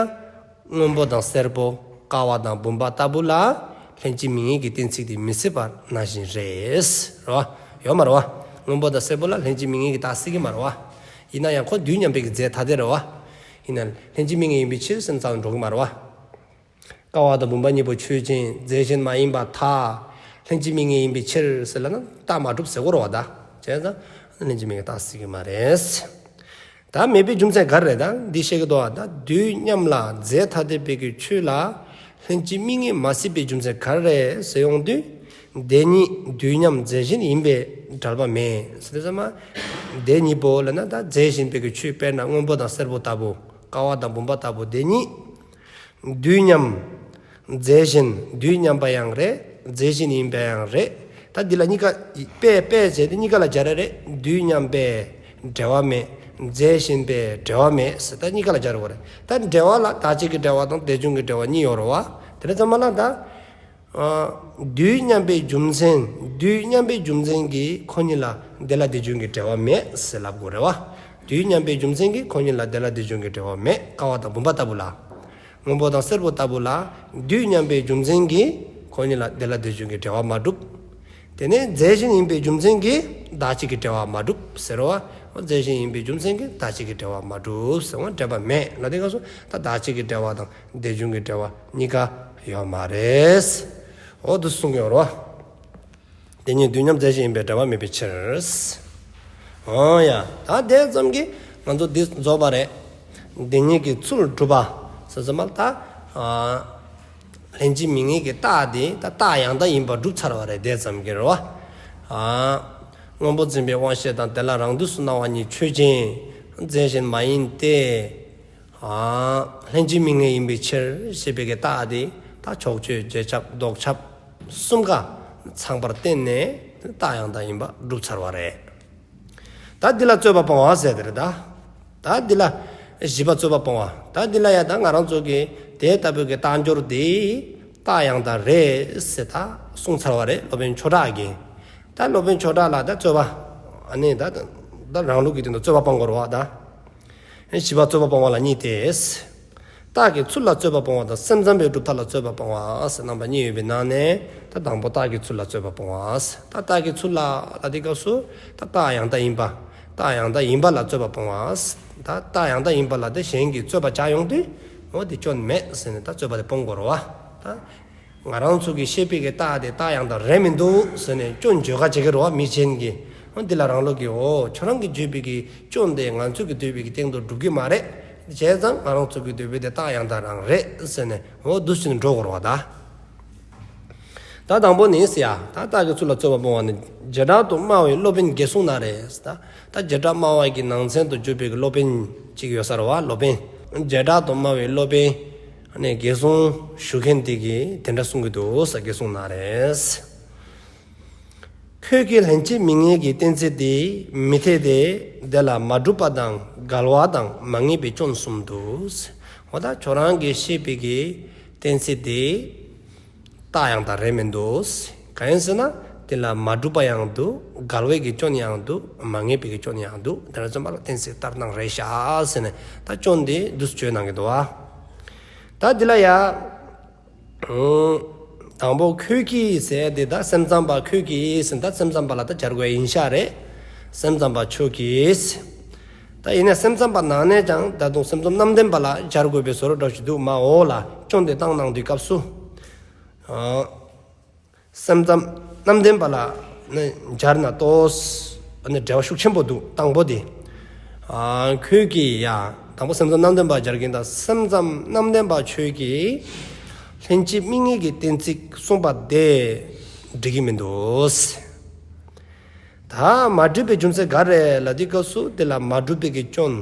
སྔོན་པོ་དང་སེར་པོ། ཀ་བ་དང་བུམ་པ་ལྟ་བུ་ལ། ལྷན་ཅིག་དམིགས་ངེས་ཀྱི་གཏན་ཚིགས་དེ་མི་སྲིད་པ་ནང་བཞིན་རེད། རེད་བ། ཡོད་མ་རེད་བ། སྔོན་པོ་དང་སེར་པོ་ལ་ལྷན་ཅིག་དམིགས་ངེས་ཀྱི་རྟགས་སྲིད་ཀྱི་མ་རེད་བ། ཡིན་ན་ཡང་ཁོ་དུས་མཉམ་པའི་གི་རྫས་ཐ་དད་རེད་བ། ཡིན་ན་ལྷན་ཅིག་དམིགས་ངེས་ཡིན་པའི་ཕྱིར་ཟེར་ན་རྩ་བ་ནས་འགྲོ་གི་མ་རེད་བ། ཀ་བ་དང་བུམ་པ་གཉིས་པོ་ཆོས་ཅན། རྫས་གཞན་མ་ཡིན་པར་ཐལ། ལྷན་ཅིག་དམིགས་ངེས་ཡིན་པའི་ཕྱིར་ཟེར་ལབ་ན་རྟགས་མ་གྲུབ་ཟེར་དགོས་རེད་བ་ད། བྱས་ཙང་ལྷན་ཅིག་དམིགས་ངེས་རྟགས་སྲིད་ཀྱི་མ་རེད། ད་མེད་པའི་རྒྱུ་མཚན་ག་རེ་རེད། ད་འདི་བཤད་ཀྱི་འདུག་བ། ད་དུས་མཉམ་ལ་རྫས་ཐ་དད་པའི་གི་ཆོས་ལ་ལྷན་ཅིག་དམིགས་ངེས་མ་སྲིད་པའི་རྒྱུ་མཚན་ག་རེ་རེད་ཟེར་ཡོང་དུས། དེ་གཉིས་དུས་མཉམ་རྫས་གཞན་ཡིན་པས་འབྲེལ་པ་མེད་ཟེར་དུས་ཙམ་མ། དེ་གཉིས་པོ་ལབ་ན་ད་རྫས་གཞན་པའི་གི་ཆོས་དཔེར་ན་སྔོན་པོ་དང་སེར་པོ་ལྟ་བུ། ཀ་བ་དང་བུམ་པ་ལྟ་བུ་དེ་གཉིས། དུས་མཉམ། རྫས་གཞན། དུས་མཉམ་པ་ཡང་རེད། རྫས་གཞན་ཡིན་པ་ཡང་རེད། ད་འདི་ལ་གཉིས་ཀ་དཔེ་དཔེ་བྱས་ཏེ་གཉིས་ཀ་ལ་སྦྱར་ཡ་རེད། དུས་མཉམ་པས་འབྲེལ་བ་མེད། རྫས་གཞན་པས་འབྲེལ་བ་མེད་ཟེར། ད་གཉིས་ཀ་ལ་སྦྱར་དགོས་རེད། ད་འབྲེལ་བ་ལ་བདག་གཅིག་གི་འབྲེལ་བ་དང་དེ་བྱུང་གི་འབྲེལ་བ་གཉིས་ཡོད་རེད་བ། དེ་འདྲ་ཙམ་མ་ལ་ད། ཨ། དུས་མཉམ་པའི་རྒྱུ་མཚན། དུས་མཉམ་པའི་རྒྱུ་མཚན་གྱིས་ཁོ་གཉིས་ལ་དེ་ལ་དེ་བྱུང་གི་འབྲེལ་བ་མེད་ཟེར་ལབ་དགོས་རེད་བ། དུས་མཉམ་པའི་རྒྱུ་མཚན་གྱིས་ཁོ་གཉིས་ལ་དེ་ལ་དེ་བྱུང་གི་འབྲེལ་བ་མེད། ཀ་བ་དང་བུམ་པ་ལྟ་བུ་ལ། སྔོན་པོ་དང་སེར་པོ་ལྟ་བུ་ལ། དུས་མཉམ་པའི་རྒྱུ་མཚན་གྱིས་ཁོ་གཉིས་ལ་དེ་ལ་དེ་བྱུང་གི་འབྲེལ་བ་མ་གྲུབ། དེ་ནས་རྫས་གཞན་ཡིན་པའི་རྒྱུ་མཚན་གྱིས་བདག་གཅིག་གི་འབྲེལ་བ་མ་གྲུབ་ཟེར་བ། རྫས་གཞན་ཡིན་པའི་རྒྱུ་མཚན་གྱིས་བདག་གཅིག་གི་འབྲེལ་བ་མ་གྲུབ་ཟེར་བ་འབྲེལ་བ་མེད་ལ། དེ་སྐབས་སུ་ད་བདག་གཅིག་གི་འབྲེལ་བ་དང་དེ་བྱུང་གི་འབྲེལ་བ་གཉིས་ཀ་ཡོད་མ་རེད། འོ་འདུག་གསུང་གི་ཡོད་རེད་བ། དེ་གཉིས་དུས་མཉམ་རྫས་གཞན་ཡིན་པའི་འབྲེལ་བ་མེད་པའི་ཕྱིར། འོ་ཡ། ད་དེ་ཙམ་གྱིས་ང་ཚོ་འདི་རྫོགས་པ་རེད། འདི་གཉིས་ཀྱི་ཚུལ་སྒྲུབ་པ་ཟེར་ཙམ་པ་ད། ལྷན་ཅིག་དམིགས་ངེས་ཀྱི་རྟགས་དེ་ད་རྟགས་ཡང་དག་ཡིན་པ་སྒྲུབ་ཚར་བ་རེད། དེ་ཙམ་གྱིས་རེད་བ། སྔོན་པོ་འཛིན་པའི་དབང་ཤེས་དང་དེ་ལ་རང་དུས་སུ་སྣང་བ་གཉིས་ཆོས་ཅན། རྫས་གཞན་མ་ཡིན་ཏེ། ལྷན་ཅིག་དམིགས་ངེས་ཡིན་པའི་ཕྱིར་ཞེས་པའི་གི་རྟགས་དེ་ད་ཕྱོགས་ཆོས་རྗེས་ཁྱབ་ལྡོག་ཁྱབ་གསུམ་ཀ་ཚང་པར་བསྟན་ནས་རྟགས་ཡང་དག་ཡིན་པ་སྒྲུབ་ཚར་བ་རེད། ད་འདི་ལ་རྩོད་པ་སྤོང་བ་ཟེར་དེ་རེད་ད། ད་འདི་ལ་བཞི་པ་རྩོད་པ་སྤོང་བ། ད་འདི་ལ་ཡ་ད་ང་རང་ཚོ་གི་དེ་ལྟ་བུའི་གི་རྟགས་སྦྱོར་དེ་རྟགས་ཡང་དག་རེད་ཟེར་ད་གསུངས་ཚར་བ་རེད། སློབ་དཔོན་ཆོས་གྲགས་ཀྱིས། ད་སློབ་དཔོན་ཆོས་གྲགས་ལ་ད་རྩོད་པ། ཨ་ནི་ད་ད་རང་ལུགས་ཀྱི་སྟེང་དུ་རྩོད་པ་སྤོང་དགོས་རེད་བ་ད། བཞི་པ་རྩོད་པ་སྤོང་བ་ལ་གཉིས་ཏེ། རྟགས་ཀྱི་ཚུལ་ལ་རྩོད་པ་སྤོང་བ་དང་སེམས་ཙམ་པའི་གྲུབ་མཐའ་ལ་རྩོད་པ་སྤོང་བ་ཟེར་རྣམ་པ་གཉིས་ཡོད་པའི་ནང་ནས་ད་དང་པོ་རྟགས་ཀྱི་ཚུལ་ལ་རྩོད་པ་སྤོང་བ། ད་རྟགས་ཀྱི་ཚུལ་ལ་ལ་དེ་སྐབས་སུ་ད་རྟགས་ཡང་དག་ཡིན་པ། རྟགས་ཡང་དག་ཡིན་པ་ལ་རྩོད་པ་སྤོང་བ། ད་རྟགས་ཡང་དག་ཡིན་པ་ལ་དེ་གཞན་གྱིས་རྩོད་པ་བྱ་ཡོང་དུས། འོ་དེ་སྐྱོན་མེད་ཟེར་ནས་ད་རྩོད་པ་དེ་སྤོང་དགོས་རེད་བ། ད། ང་རང་ཚོ་གིས་བཤད་པའི་གི་རྟགས་དེ་རྟགས་ཡང་དག་རེད་མི་འདུག་ཟེར་ནས་སྐྱོན་བརྗོད་ག་བྱེད་ཀྱི་རེད་བ། མི་གཞན་གྱིས། འོ་འདི་ལ་རང་ལུགས་ཀྱིས། འོ་ཁྱོད་རང་གིས་བརྗོད་པའི་གི་སྐྱོན་དེ་ང་ཚོ་གིས་འདོད་པའི་གི་སྟེང་དུ་འགྲུབ་ཀྱི་མ་རེད། བྱས་ཙང་ང་རང་ཚོ་གིས་འདོད་པའི་དེ་རྟགས་ཡང་དག་རང་རེད་ཟེར་ནས་འོ་འདུག་སེ་འགྲོ་དགོས་རེད་བ་ད། ད་དང་པོ་ནི་ཟེར་ཡ། ད་རྟགས་ཀྱི་ཚུལ་ལ་རྩོད་པ་སྤོང་བ་ནི་བྱེ་བྲག་ཏུ་སྨྲ་བའི་སློབ་དཔོན་དགེ་གསུང་ན་རེ། ད་ད་བྱེ་བྲག་སྨྲ་བ་གི་ནང་ཚན་དུ་གྱུར་པའི་གི་སློབ་དཔོན་གཅིག་ཡོད་ས་རེད་བ། སློབ་དཔོན། བྱེ་བྲག་ཏུ་སྨྲ་བའི་སློབ་དཔོན། ཨ་ནི་དགེ་གསུང་ཞུ་མཁན་དེ་གིས་དེ་འདྲ་གསུང་གི་འདུག་ས། དགེ་གསུང་ན་རེ། ཁྱོད་ཀྱིས་ལྷན་ཅིག་དམིགས་ངེས་ཀྱི་གཏན་ཚིགས་དེ་མི་འཐད་དེ། དེ་ལ་མ་གྲུབ་པ་དང་འགལ་བ་དང་མ་ངེས་པའི་སྐྱོན་གསུམ་འདུག། འོ་ད་ཁྱོད་རང་གིས་བཤད་པའི་གི་གཏན་ཚིགས་དེ་རྟགས་ཡང་དག་རེད་མི་འདུག། གང་ཡིན་ཟེར་ན་དེ་ལ་མ་གྲུབ་པ་ཡང་འདུག། འགལ་བའི་གི་སྐྱོན་ཡང་འདུག། མ་ངེས་པའི་གི་སྐྱོན་ཡང་འདུག། དེ་འདྲ་ཙམ་པ་ལ་གཏན་ཚིགས་ལྟར་སྣང་རེད་ཤག་ཟེར་ནས་ད་སྐྱོན་དེ་འདུག་སེ་བརྗོད་གནང་གི་འདུག་བ། ད་འདི་ལ་ཡ། དང་པོ་ཁྱོད་ཀྱིས་ཟེར་དེ་ད་སེམས་ཙམ་པ་ཁྱོད་ཀྱིས་ཟེར། ད་སེམས་ཙམ་པ་ལ་ད་སྦྱར་དགོས་ཡིན་ཤག་རེད། སེམས་ཙམ་པ་ཁྱོད་ཀྱིས། ད་ཡིན་ན་སེམས་ཙམ་པ་ནང་ནས་ཀྱང་ད་དུང་སེམས་ཙམ་རྣམ་བདེན་པ་ལ་སྦྱར་དགོས་པའི་བཟོ་འདྲ་ཞིག་འདུག་མ། འོ་ལ་སྐྱོན་དེ་བཏང་གནང་དུས་སྐབས་སུ། སེམས་ཙམ་རྣམ་བདེན་པ་ལ་ནི་སྦྱར་ན་ཏོག་ཙམ་ནི་འབྲེལ་བ་ཤུགས་ཆེན་པོ་འདུག། དང་པོ་དེ། ཨ། ཁྱོད་ཀྱིས་ཡ། དང་པོ་སེམས་ཙམ་རྣམ་བདེན་པ་སྦྱར་གྱིན། ད་སེམས་ཙམ་རྣམ་བདེན་པ་ཁྱོད་ཀྱིས་ལྷན་ཅིག་དམིགས་ངེས་ཀྱི་གཏན་ཚིགས་གསུངས་པ་དེ་འགྲིག་གི་མི་འདུག། ད་མ་གྲུབ་པའི་རྒྱུ་མཚན་ག་རེ་ལབ་དུས་སྐབས་སུ་དེ་ལ་མ་གྲུབ་པའི་གི་སྐྱོན།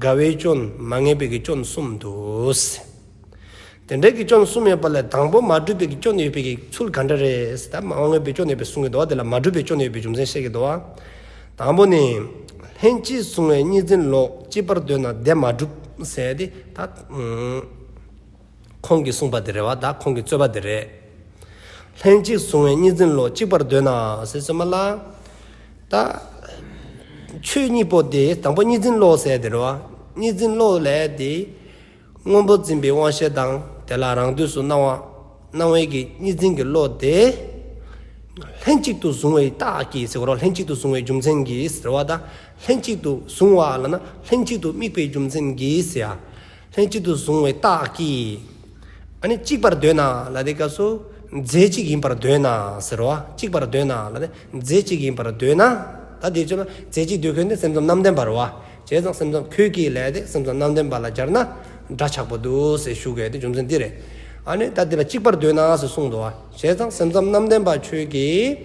འགལ་བའི་སྐྱོན། མ་ངེས་པའི་གི་སྐྱོན་གསུམ་འདུག། དེ་འདྲའི་གི་སྐྱོན་གསུམ་ཡོད་པ་ལས་དང་པོ་མ་གྲུབ་པའི་གི་སྐྱོན་ཡོད་པའི་གི་ཚུལ་ག་འདྲ་རེད་ཟེར། ད་མ་ངེས་པའི་སྐྱོན་ཡོད་པའི་གསུང་གི་འདུག་བ། དེ་ལ་མ་གྲུབ་པའི་སྐྱོན་ཡོད་པའི་རྒྱུ་མཚན་བཤད་ཀྱི་འདུག་བ། དང་པོ་ནི། ལྷན་ཅིག་བཟུང་བའི་གཉིས་འཛིན་ལོག། གཅིག་པར་འདོད་ན་དེ་མ་གྲུབ་ཟེར་དེ་ད། ཁོང་གིས་གསུངས་པ་དེ་རེད་བ། ད་ཁོང་གི་རྩོད་པ་དེ་རེད། ལྷན་ཅིག་བཟུང་བའི་གཉིས་འཛིན་ལོག། གཅིག་པར་འདོད་ན་ཟེར་ཙམ་པ་ལ། ད། ཆོས་གཉིས་པོ་དེ་དང་པོ་གཉིས་འཛིན་ལོག་ཟེར་དེ་རེད་བ། གཉིས་འཛིན་ལོག་ལབ་དེ། སྔོན་པོ་འཛིན་པའི་དབང་ཤེས་དང་དེ་ལ་རང་དུས་སུ་སྣང་བ། སྣང་བའི་གི་གཉིས་འཛིན་གྱི་བློ་དེ། ལྷན་ཅིག་ཏུ་བཟུང་བའི་རྟགས་ཀྱིས་ཟེར་གོ་རོ། ལྷན་ཅིག་ཏུ་བཟུང་བའི་རྒྱུ་མཚན་གྱིས་ཟེར་བ་དང་། ལྷན་ཅིག་ཏུ་བཟུང་བ་ལབ་ན་ལྷན་ཅིག་ཏུ་དམིགས་པའི་རྒྱུ་མཚན་གྱིས་ཟེར་ཡ། ལྷན་ཅིག་ཏུ་བཟུང་བའི་རྟགས་ཀྱིས། ཨ་ནི་གཅིག་པར་འདོད་ན་ལབ་དེ་སྐབས་སུ། རྫས་གཅིག་ཡིན་པར་འདོད་ན་ཟེར་བ། གཅིག་པར་འདོད་ན་ལབ་དེ་རྫས་གཅིག་ཡིན་པར་འདོད་ན། ད་དེ་ཚོ་ལ་རྫས་གཅིག་འདོད་མཁན་དེ་སེམས་ཙམ་རྣམ་བདེན་པ་རེད་བ། བྱས་ཙང་སེམས་ཙམ་ཁྱོད་ཀྱིས་ལབ་དེ་སེམས་ཙམ་རྣམ་བདེན་པ་ལ་སྦྱར་ན་འདྲ་ཆགས་པོ་འདུག་ཟེར་ཞུ་དགོས་དེ་རྒྱུ་མཚན་འདི་རེད། ཨ་ནི་ད་འདི་ལ་གཅིག་པར་འདོད་ན་ཟེར་གསུངས་འདུག་བ། བྱས་ཙང་སེམས་ཙམ་རྣམ་བདེན་པ་ཁྱོད་ཀྱིས།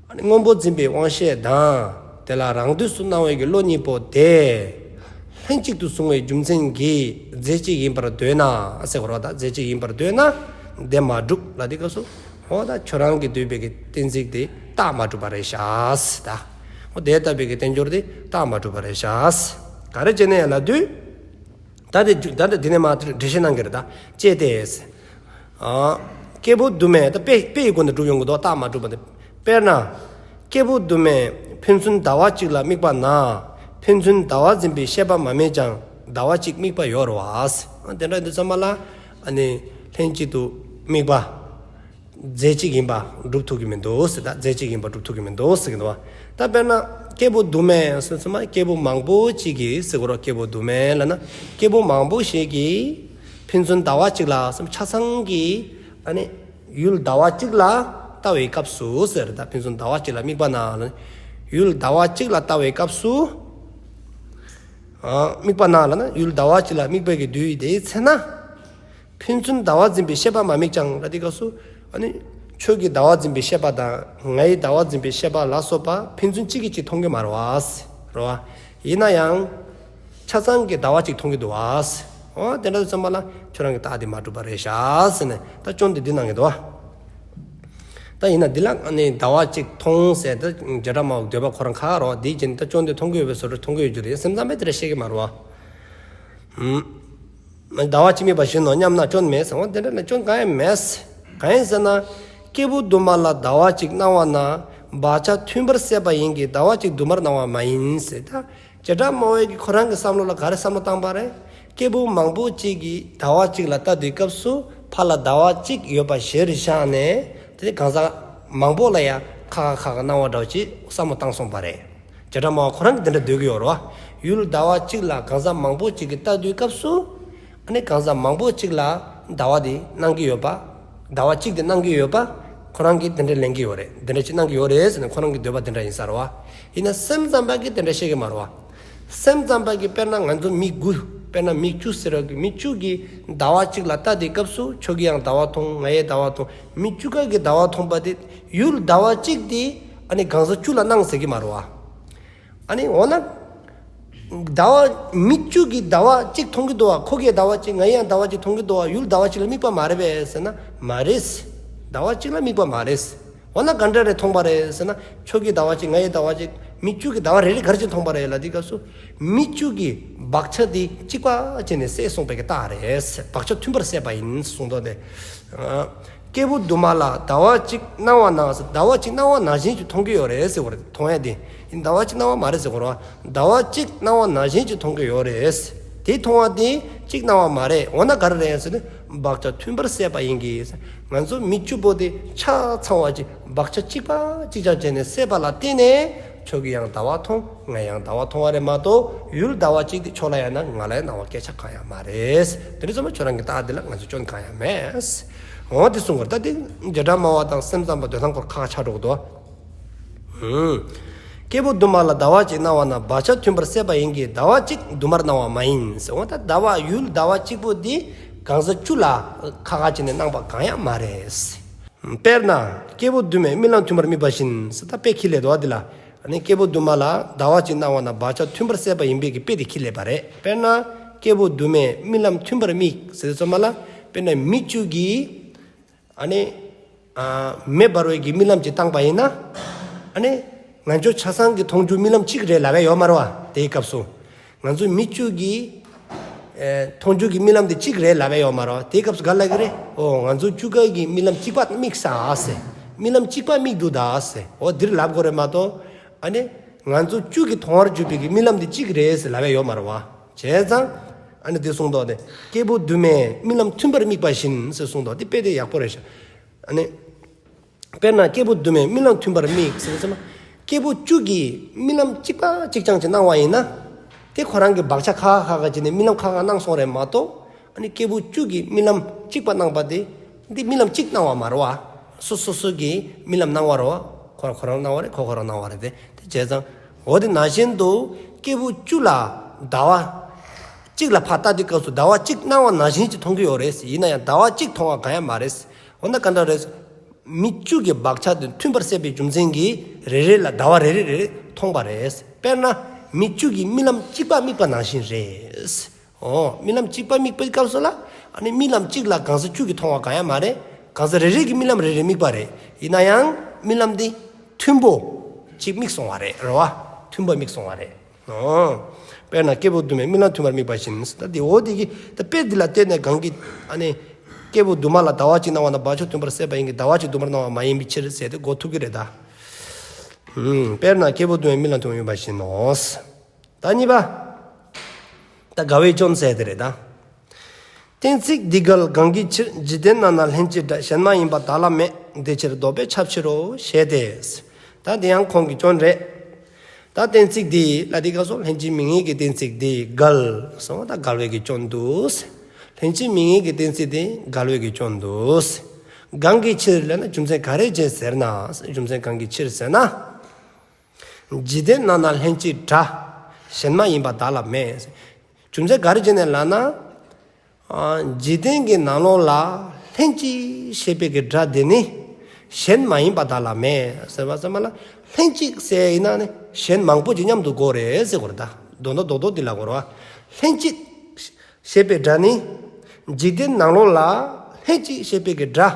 ཨ་ནི་སྔོན་པོ་འཛིན་པའི་དབང་ཤེས་དང་དེ་ལ་རང་དུས་སུ་སྣང་བའི་གི་བློ་གཉིས་པོ་དེ། ལྷན་ཅིག་ཏུ་བཟུང་བའི་རྒྱུ་མཚན་གྱིས་རྫས་གཅིག་ཡིན་པར་འདོད་ན་ཟེར་བ་རེད་བ། ད་རྫས་གཅིག་ཡིན་པར་འདོད་ན་དེ་མ་གྲུབ་ལབ་དུས་སྐབས་སུ། འོ་ད་ཁྱོད་རང་གིས་འདོད་པའི་གི་གཏན་ཚིགས་དེ་རྟགས་མ་གྲུབ་པ་རེད་ཤག་ཟེར། ད་འོ་དེ་ལྟ་བུའི་གི་བསྟན་འགྱུར་དེ་རྟགས་མ་གྲུབ་པ་རེད་ཤག་ཟེར། ག་རེ་བྱས་ནས་ལབ་དུས། ད་དེ་ད་དེ་འདི་ནས་མར་འགྲེལ་བཤད་གནང་གི་རེད། ད་ཅི་སྟེ་ཟེར། ཨ། སྐྱེས་བུ་དུ་མས། ད་དཔེ་དཔེ་ཡི་སྒོ་ནས་སྒྲུབ་ཡོང་གི་འདུག་རྟགས་མ་གྲུབ་པ་དེ། དཔེར་ན། སྐྱེས་བུ་དུ་མས་ཕན་ཚུན་ཟླ་བ་གཅིག་ལ་དམིགས་པ་ན། ཕན་ཚུན་ཟླ་བ་འཛིན་པའི་ཤེས་པ་མ་དམིགས་ཀྱང་ཟླ་བ་གཅིག་དམིགས་པ་ཡོད་རེད་བ། དེ་འདྲ་ཡིན་དུས་ཙམ་པ་ལ། ཨ་ནི་ལྷན་ཅིག་ཏུ་དམིགས་པ། རྫས་གཅིག་ཡིན་པ་སྒྲུབ་ཐུབ་ཀྱི་མི་འདུག་ཟེར། ད་རྫས་གཅིག་ཡིན་པ་སྒྲུབ་ཐུབ་ཀྱི་མི་འདུག་ཟེར་གྱི་འདུག་བ། ད་དཔེར་ན་སྐྱེས་བུ་དུ་མས་ཟེར་ཙམ་པ། སྐྱེས་བུ་མང་པོ་གཅིག་གིས་ཟེར་གྱི་རེད། སྐྱེས་བུ་དུ་མས་ལབ་ན་སྐྱེས་བུ་མང་པོ་ཞིག་གིས་ཕན་ཚུན་ཟླ་བ་གཅིག་ལ་ཟེར་ཆ་ཚང་གིས། ཨ་ནི་ཡུལ་ཟླ་བ་གཅིག་ལ་ལྟ་བའི་སྐབས་སུ་ཟེར། ད་ཕན་ཚུན་ཟླ་བ་གཅིག་ལ་དམིགས་པ་ན་ལབ་ན། ཡུལ་ཟླ་བ་གཅིག་ལ་ལྟ་བའི་སྐབས་སུ། ཨ། དམིགས་པ་ན་ལབ་ན་ཡུལ་ཟླ་བ་གཅིག་ལ་དམིགས་པའི་གི་དུས་དེའི་ཚེ་ན། ཕན་ཚུན་ཟླ་བ་འཛིན་པའི་ཤེས་པ་མ་དམིགས་ཀྱང་ལབ་དུས་སྐབས་སུ། ཨ་ནི་ཁྱོད་ཀྱིས་ཟླ་བ་འཛིན་པའི་ཤེས་པ་དང་ངའི་ཟླ་བ་འཛིན་པའི་ཤེས་པ་ལ་སོགས་པ་ཕན་ཚུན་གཅིག་གིས་གཅིག་མཐོང་གི་མ་རེད་བ། རེད་བ། ཡིན་ན་ཡང་། ཆ་ཚང་གིས་ཟླ་བ་གཅིག་མཐོང་གི་འདུག་བ། འོ་དེ་འདྲ་དུས་ཙམ་པ་ལ་ཁྱོད་རང་གི་རྟགས་དེ་མ་གྲུབ་པ་རེད་ཤག་ཟེར་ནས་ད་སྐྱོན་དེ་འདི་གནང་གི་འདུག་བ། ད་ཡིན་ན་འདི་ལ་ཨ་ནི་ཟླ་བ་གཅིག་མཐོང་ཟེར་ད་བྱེ་བྲག་སྨྲ་བའི་འདོད་པ་ཁོ་རང་ཁག་རོ། འདིའི་རྗེས་ནས་ད་སྐྱོན་དེ་མཐོང་གི་ཡོད་པའི་བཟོ་འདྲ་མཐོང་གི་ཡོད་རྒྱུ་རེད། སེམས་ཙམ་པས་དེ་འདྲ་བཤད་ཀྱི་མ་རེད་བ། ཧུམ། ཟླ་བ་གཅིག་དམིགས་པ་བཞིན་ནོ་སྙམ་ན་སྐྱོན་མེད་ཟེར། འོ་དེ་འདྲ་ལ་སྐྱོན་གང་ཡང་མེད། གང་ཡིན་ཟེར་ན། སྐྱེས་བུ་དུ་མ་ལ་ཟླ་བ་གཅིག་སྣང་བ་ན། བག་ཆགས་མཐུན་པར་སད་པ་ཡིན་གྱི་ཟླ་བ་གཅིག་དུ་མར་སྣང་བ་མ་ཡིན་ཟེར། ད་བྱེ་བྲག་སྨྲ་བའི་གི་ཁོ་རང་གི་བསམ་བློ་ལ་ག་རེ་བསམ་བློ་བཏང་པ་རེད། སྐྱེས་བུ་མང་པོ་གཅིག་གིས་ཟླ་བ་གཅིག་ལ་ལྟ་དུས་སྐབས་སུ་ཕར་ལ་ཟླ་བ་གཅིག་ཡོད་པ་གཞིར་བཞག་ནས། དེ་གང་ཟག་མང་པོ་ལ་ཡང་ཁ་ཁ་ཁ་ཁ་སྣང་བ་འདྲ་བོ་ཅིག་བསམ་བློ་བཏང་སོང་པ་རེད། བྱེ་བྲག་སྨྲ་བ་ཁོ་རང་གིས་དེ་འདྲ་འདོད་ཀྱི་ཡོད་རེད་བ། ཡུལ་ཟླ་བ་གཅིག་ལ་གང་ཟག་མང་པོ་གཅིག་གིས་ལྟ་དུས་སྐབས་སུ། ཨ་ནི་གང་ཟག་མང་པོ་གཅིག་ལ་ཟླ་བ་དེ་སྣང་གི་ཡོད་པ། ཟླ་བ་གཅིག་དེ་སྣང་གི་ཡོད་པ། ཁོ་རང་གིས་དེ་འདྲ་ལེན་གྱི་ཡོད་རེད། དེ་འདྲ་ཅིག་སྣང་གི་ཡོད་རེད་ཟེར་ནས་ཁོ་རང་གི་འདོད་པ་དེ་འདྲ་ཡིན་ས་རེད་བ། ཡིན་ན་སེམས་ཙམ་པ་གིས་དེ་འདྲ་བཤད་ཀྱི་མ་རེད་བ། སེམས་ཙམ་པ་གིས་དཔེར་ན་ང་ཚོ་མི་དགུ། དཔེར་ན་མི་བཅུ་ཟེར་བ་གི་མི་བཅུ་གིས་ཟླ་བ་གཅིག་ལ་ལྟ་དུས་སྐབས་སུ་ཁྱོད་ཀྱིས་ཡང་ཟླ་བ་མཐོང་། ང་ཡང་ཟླ་བ་མཐོང་། མི་བཅུ་ཀ་གིས་ཟླ་བ་མཐོང་པ་དེ་ཡུལ་ཟླ་བ་གཅིག་དེ་ཨ་ནི་གང་ཟག་བཅུ་ལ་སྣང་ཟེར་གྱི་མ་རེད་བ། ཨ་ནི་འོ་ན། ཟླ་བ་མི་བཅུ་གིས་ཟླ་བ་གཅིག་མཐོང་གི་འདུག་བ། ཁོ་གིས་ཟླ་བ་གཅིག་ང་ཡང་ཟླ་བ་གཅིག་མཐོང་གི་འདུག་བ། ཡུལ་ཟླ་བ་གཅིག་ལ་དམིགས་པ་མ་རེད་པས་ཟེར་ན་མ་རེད། ཟླ་བ་གཅིག་ལ་དམིགས་པ་མ་རེད། འོ་ན་ག་འདྲ་རེད་མཐོང་པ་རེད་ཟེར་ན། ཁྱོད་ཀྱིས་ཟླ་བ་གཅིག་ང་ཡིས་ཟླ་བ་གཅིག་མི་བཅུ་གིས་ཟླ་བ་རེ་རེ་ག་རེ་བྱས་མཐོང་པ་རེད་ལབ་དུས་སྐབས་སུ། མི་བཅུ་གིས་བག་ཆགས་དེ་གཅིག་པ་བྱས་ནས་སད་སོང་པའི་གི་རྟགས་རེད། བག་ཆགས་མཐུན་པར་སད་པ་ཡིན་གསུངས་འདུག་སྟེ། སྐྱེས་བུ་དུ་མ་ལ་ཟླ་བ་གཅིག་སྣང་བ་ན་ཟེར། ཟླ་བ་གཅིག་སྣང་བ་ནང་བཞིན་གྱི་མཐོང་གི་ཡོད་རེད་ཟེར་བ་རེད། མཐོང་ཡ་དེ། ཡིན་ཟླ་བ་གཅིག་སྣང་བ་མ་རེད་ཟེར་གོ་ར། ཟླ་བ་གཅིག་སྣང་བ་ནང་བཞིན་གྱི་མཐོང་གི་ཡོད་རེད། དེ་མཐོང་བ་དེ་གཅིག་སྣང་བ་མ་རེད། འོ་ན་ག་རེ་རེད་ཟེར་ན། བག་ཆགས་མཐུན་པར་སད་པ་ཡིན་གྱི། ང་ཚོ་མི་བཅུ་པོ་དེ་ཆ་ཚང་བ་ཅིག་བག་ཆགས་གཅིག་པ་གཅིག་རྐྱང་བྱས་ནས་སད་པ་ལ་བརྟེན་ནས་ཁྱོད་ཀྱིས་ཡང་ཟླ་བ་མཐོང་། ང་ཡང་ཟླ་བ་མཐོང་བ་རེད་མ་གཏོགས་ཡུལ་ཟླ་བ་གཅིག་དེ་ཁྱོད་ལ་ཡང་ན་ང་ལ་ཡང་སྣང་བ་སྐད་ཆ་གང་ཡང་མ་རེད། དེ་འདྲ་ཚང་མ་ཁྱོད་རང་གི་རྟགས་འདི་ལ་ང་ཚོ་སྐྱོན་གང་ཡང་མེད། འོ་དེ་གསུང་གི་རེད། ད་དེ་བྱེ་བྲག་སྨྲ་བ་དང་སེམས་ཙམ་པ་འདོད་སྟངས་སྐོར་ཁག་ཁག་ཆགས་འགྲོ་གི་འདུག་ཧུམ། སྐྱེས་བུ་དུ་མ་ལ་ཟླ་བ་གཅིག་སྣང་བ་ན་བག་ཆགས་མཐུན་པར་སད་པ་ཡིན་གྱི་ཟླ་བ་གཅིག་དུ་མར་སྣང་བ་མ་ཡིན་ཟེར། འོ་ད་ཟླ་བ་ཡུལ་ཟླ་བ་གཅིག་པོ་འདི་གང་ཟག་བཅུ་ལ་ཁ་ཁ་བྱས་ནས་སྣང་བ་གང་ཡང་མ་རེད། དཔེར་ན་སྐྱེས་བུ་དུ་མས་རྨི་ལམ་མཐུན་པར་དམིགས་པ་བཞིན་ཟེར། ད་དཔེ་ཁྱི་ལས་དོ་འདི་ལ། ཨ་ནི་སྐྱེས་བུ་དུ་མ་ལ་ཟླ་བ་གཅིག་སྣང་བ་ན་བག་ཆགས་མཐུན་པར་སད་པ་ཡིན་པའི་གི་དཔེ་དེ་ཁྱི་ལས་པ་རེད། དཔེར་ན་སྐྱེས་བུ་དུ་མས་རྨི་ལམ་མཐུན་པར་དམིགས་ཟེར་དུས་ཙམ་པ་ལ། དཔེར་ན་མི་བཅུ་གིས། ཨ་ནི། ཨ། མེ་འབར་བའི་གི་རྨི་ལམ་ཅིག་བཏང་པ་ཡིན་ན། ཨ་ནི། ང་ཚོ་ཆ་ཚང་གི་མཐོང་རྒྱུ་རྨི་ལམ་གཅིག་རེད་ལབ་ཡ་ཡོད་མ་རེད་བ། དེའི་སྐབས་སུ། ང་ཚོ་མི་བཅུ་གི། ཨེ། མཐོང་རྒྱུ་གི་རྨི་ལམ་དེ་གཅིག་རེད་ལབ་ཡ་ཡོད་མ་རེད་བ། དེའི་སྐབས་སུ་ག་ལབ་ཀྱི་རེད། ཨོ་ང་ཚོ་བཅུ་ག་གི་རྨི་ལམ་གཅིག་པ་དམིགས་ས་ཟེར། རྨི་ལམ་གཅིག་པ་དམིགས་འདུག་ད་ཟེར། ཨོ་འདིར་ལབ་དགོས་རེད་མ་གཏོགས། ཨ་ནི། ང་ཚོ་བཅུ་གི་མཐོང་བར་གྱུར་པའི་གི་རྨི་ལམ་དེ་གཅིག་རེད་ཟེར་ལབ་ཡ་ཡོད་མ་རེད་བ། བྱས་ཙང་། ཨ་ནི་དེ་གསུངས་འདུག་སྟེ། སྐྱེས་བུ་དུ་མས་རྨི་ལམ་མཐུན་པར་དམིགས་པ་བཞིན་ཟེར་གསུངས་འདུག་དེ་དཔེ་དེ་ཡག་པོ་རེད་ཤག་ཨ་ནི། དཔེར་ན་སྐྱེས་བུ་དུ་མས་རྨི་ལམ་མཐུན་པར་དམིགས་ཟེར་ཙམ། སྐྱེས་བུ་བཅུ་གིས་རྨི་ལམ་གཅིག་པ་གཅིག་རྐྱང་གཅིག་སྣང་བ་ཡིན་ན། དེ་ཁོ་རང་གི་བག་ཆགས་ཁ་ཁ་ཁ་ཁ་བྱས་ནས་རྨི་ལམ་ཁ་ཁ་སྣང་སོང་རེད་མ་གཏོགས། ཨ་ནི་སྐྱེས་བུ་བཅུ་གིས་རྨི་ལམ་གཅིག་པ་སྣང་པ་དེ། འདི་རྨི་ལམ་གཅིག་སྣང་བ་མ་རེད་བ། སོ་སོ་སོ་གིས་རྨི་ལམ་སྣང་བ་རེད་བ། ཁོ་ཁོ་རང་སྣང་བ་རེད། ཁོ་ཁོ་རང་སྣང་བ་རེད་དེ། དེ་བྱས་ཙང་། འོ་དེ་ནང་བཞིན་དུ་སྐྱེས་བུ་བཅུ་ལ་ཟླ་བ་གཅིག་ལ་ཕར་ལྟ་དུས་སྐབས་སུ་ཟླ་བ་གཅིག་སྣང་བ་ནང་བཞིན་གྱི་མཐོང་གི་ཡོད་རེད། ཡིན་ན་ཡང་ཟླ་བ་གཅིག་མཐོང་བ་གང་ཡང་མ་རེད། འོ་ན་ག་འདྲ་རེད། མི་བཅུ་གི་བག་ཆགས་དེ་མཐུན་པར་སད་པའི་རྒྱུ་མཚན་གྱིས་རེ་རེ་ལ་ཟླ་བ་རེ་རེ་རེ་རེ་མཐོང་པ་རེད། དཔེར་ན་ མི་བཅུ་གི་རྨི་ལམ་གཅིག་པ་དམིགས་པ་ནང་བཞིན་རེད། ཨོ། རྨི་ལམ་གཅིག་པ་དམིགས་པའི་སྐབས་སུ་ལ། ཨ་ནི་རྨི་ལམ་གཅིག་ལ་གང་ཟག་བཅུ་གིས་མཐོང་བ་གང་ཡང་མ་རེད། གང་ཟག་རེ་རེ་གི་རྨི་ལམ་རེ་རེ་དམིགས་པ་རེད། ཡིན་ན་ཡང་རྨི་ལམ་འདི་མཐུན་པོ་གཅིག་དམིགས་སོང་བ་རེད། རེད་བ། མཐུན་པ་དམིགས་སོང་བ་རེད། ཨོ། དཔེར་ན་སྐྱེས་བུ་དུ་མས་རྨི་ལམ་མཐུན་པར་དམིགས་པ་བཞིན། ད་འདི་འོ་འདི་གི་ད་དཔེ་འདི་ལ་བརྟེན་ནས་གང་གི། ཨ་ནི། སྐྱེས་བུ་དུ་མ་ལ་ཟླ་བ་གཅིག་སྣང་བ་ན་བ་ཕྱུགས་མཐུན་པར་གསལ་བ་ཡིན་གྱི་ཟླ་བ་གཅིག་དུ་མར་སྣང་བ་མ་ཡིན་པའི་ཕྱིར་ཟེར་ཏེ་གོ་ཐུབ་ཀྱི་རེད་ད། ཨུམ། དཔེར་ན་སྐྱེས་བུ་དུ་མས་རྨི་ལམ་མཐུན་པར་དམིགས་པ་བཞིན་ནོ། ད་གཉིས་པ། ད་འགལ་བའི་སྐྱོན་ཟེར་དེ་རེད་ད། གཏན་ཚིགས་འདི་འགལ་གང་གི་ཕྱིར། འཇིག་རྟེན་ན་ན་ལྷན་ཅིག་སྒྲ། གཞན་མ་ཡིན་པ་བདག་ལ་མེད། དེ་ཕྱིར་ལྡོག་པས་ཁྱབ་ཕྱིར་རོ། ཞེས་ཏེ། ད་དེ་ཡང་ཁོང་གི་སྐྱོན་རེད། ད་གཏན་ཚིགས་འདི་ལ་འདི་ག་སོ་ལྷན་ཅིག་དམིགས་ངེས་ཀྱི་གཏན་ཚིགས་འདི་འགལ་སོང་། ད་འགལ་བའི་གི་སྐྱོན་འདུག། ལྷན་ཅིག་དམིགས་ངེས་ཀྱི་གཏན་ཚིགས་འདི་འགལ་བའི་གི་སྐྱོན་འདུག། གང་གི་ཕྱིར་ལབ་ན་རྒྱུ་མཚན་ག་རེ་བྱས་ཟེར་ན། རྒྱུ་མཚན་གང་གི་ཕྱིར་ཟེར་ན། འཇིག་རྟེན་ན་ན་ལྷན་ཅིག་སྒྲ། གཞན་མ་ཡིན་པ་བདག་ལ་མེད། རྒྱུ་མཚན་ག་རེ་བྱས་ནས་ལབ་ན། ཨ། འཇིག་རྟེན་གྱི་ནང་ལོགས་ལ་ལྷན་ཅིག་ཞེས་པའི་གི་སྒྲ་དེ་ནི་གཞན་མ་ཡིན་པ་བདག་ལ་མེད་ཟེར་བ་ཚང་མ་ལ། ལྷན་ཅིག་ཟེར་ཡིན་ན་ནི་གཞན་མང་པོ་ཅིག་མཉམ་དུ་དགོས་རེད་ཟེར་དགོས་རེད་ད། མདོར་ན་རྡོག་རྡོག་འདི་ལ་དགོས་རེད་བ། ལྷན་ཅིག་ཞེས་པའི་སྒྲ་ནི་འཇིག་རྟེན་ནང་ལོགས་ལ་ལྷན་ཅིག་ཞེས་པའི་གི་སྒྲ་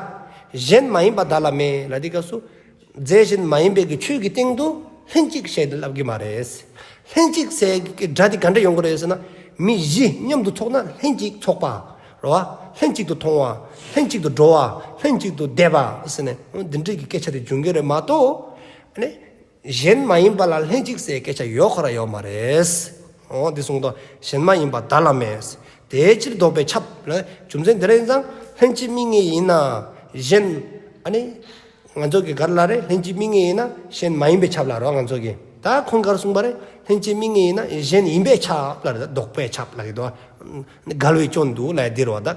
གཞན་མ་ཡིན་པ་བདག་ལ་མེད་ལབ་དུས་སྐབས་སུ། རྫས་གཞན་མ་ཡིན་པའི་གི་ཆོས་ཀྱི་སྟེང་དུ་ལྷན་ཅིག་ཞེས་ཏེ་ལབ་ཀྱི་མ་རེད། ལྷན་ཅིག་ཟེར་གི་སྒྲ་དེ་ག་འདྲ་ཡོང་གི་རེད་ཟེར་ན། མི་བཞི་མཉམ་དུ་ཚོགས་ན་ལྷན་ཅིག་ཚོགས་པ། རེད་བ། ལྷན་ཅིག་ཏུ་མཐོང་བ། ལྷན་ཅིག་ཏུ་འགྲོ་བ། ལྷན་ཅིག་ཏུ་བསྡད་པ་ཟེར་ནས་འདི་འདྲའི་གི་སྐད་ཆ་དེ་འབྱུང་གི་རེད་མ་གཏོགས། ཨ་ནི། གཞན་མ་ཡིན་པ་ལ་ལྷན་ཅིག་ཟེར་སྐད་ཆ་ཡོད་ཁོ་ར་ཡོད་མ་རེད། འོ་འདི་གསུངས་དོ། གཞན་མ་ཡིན་པ་བདག་ལ་མེད། དེའི་ཕྱིར་ལྡོག་པས་ཁྱབ། རྒྱུ་མཚན་དེ་རེད་ཙང་ལྷན་ཅིག་དམིགས་ངེས་ཡིན་ན་གཞན། ཨ་ནི། ང་ཚོ་གི་ག་རེ་ལབ་རེད། ལྷན་ཅིག་དམིགས་ངེས་ཡིན་ན་གཞན་མ་ཡིན་པས་ཁྱབ་ལབ་རོགས་ང་ཚོ་གི། ད་ཁོང་ག་རེ་གསུངས་པ་རེད། ལྷན་ཅིག་དམིགས་ངེས་ཡིན་ན་གཞན་ཡིན་པས་ཁྱབ་ལབ་རེད། ད་ལྡོག་པས་ཁྱབ་ལབ་ཀྱི་འདུག། འགལ་བའི་སྐྱོན་འདུག་ལབ་ཡ་འདི་རེད་བ། ད་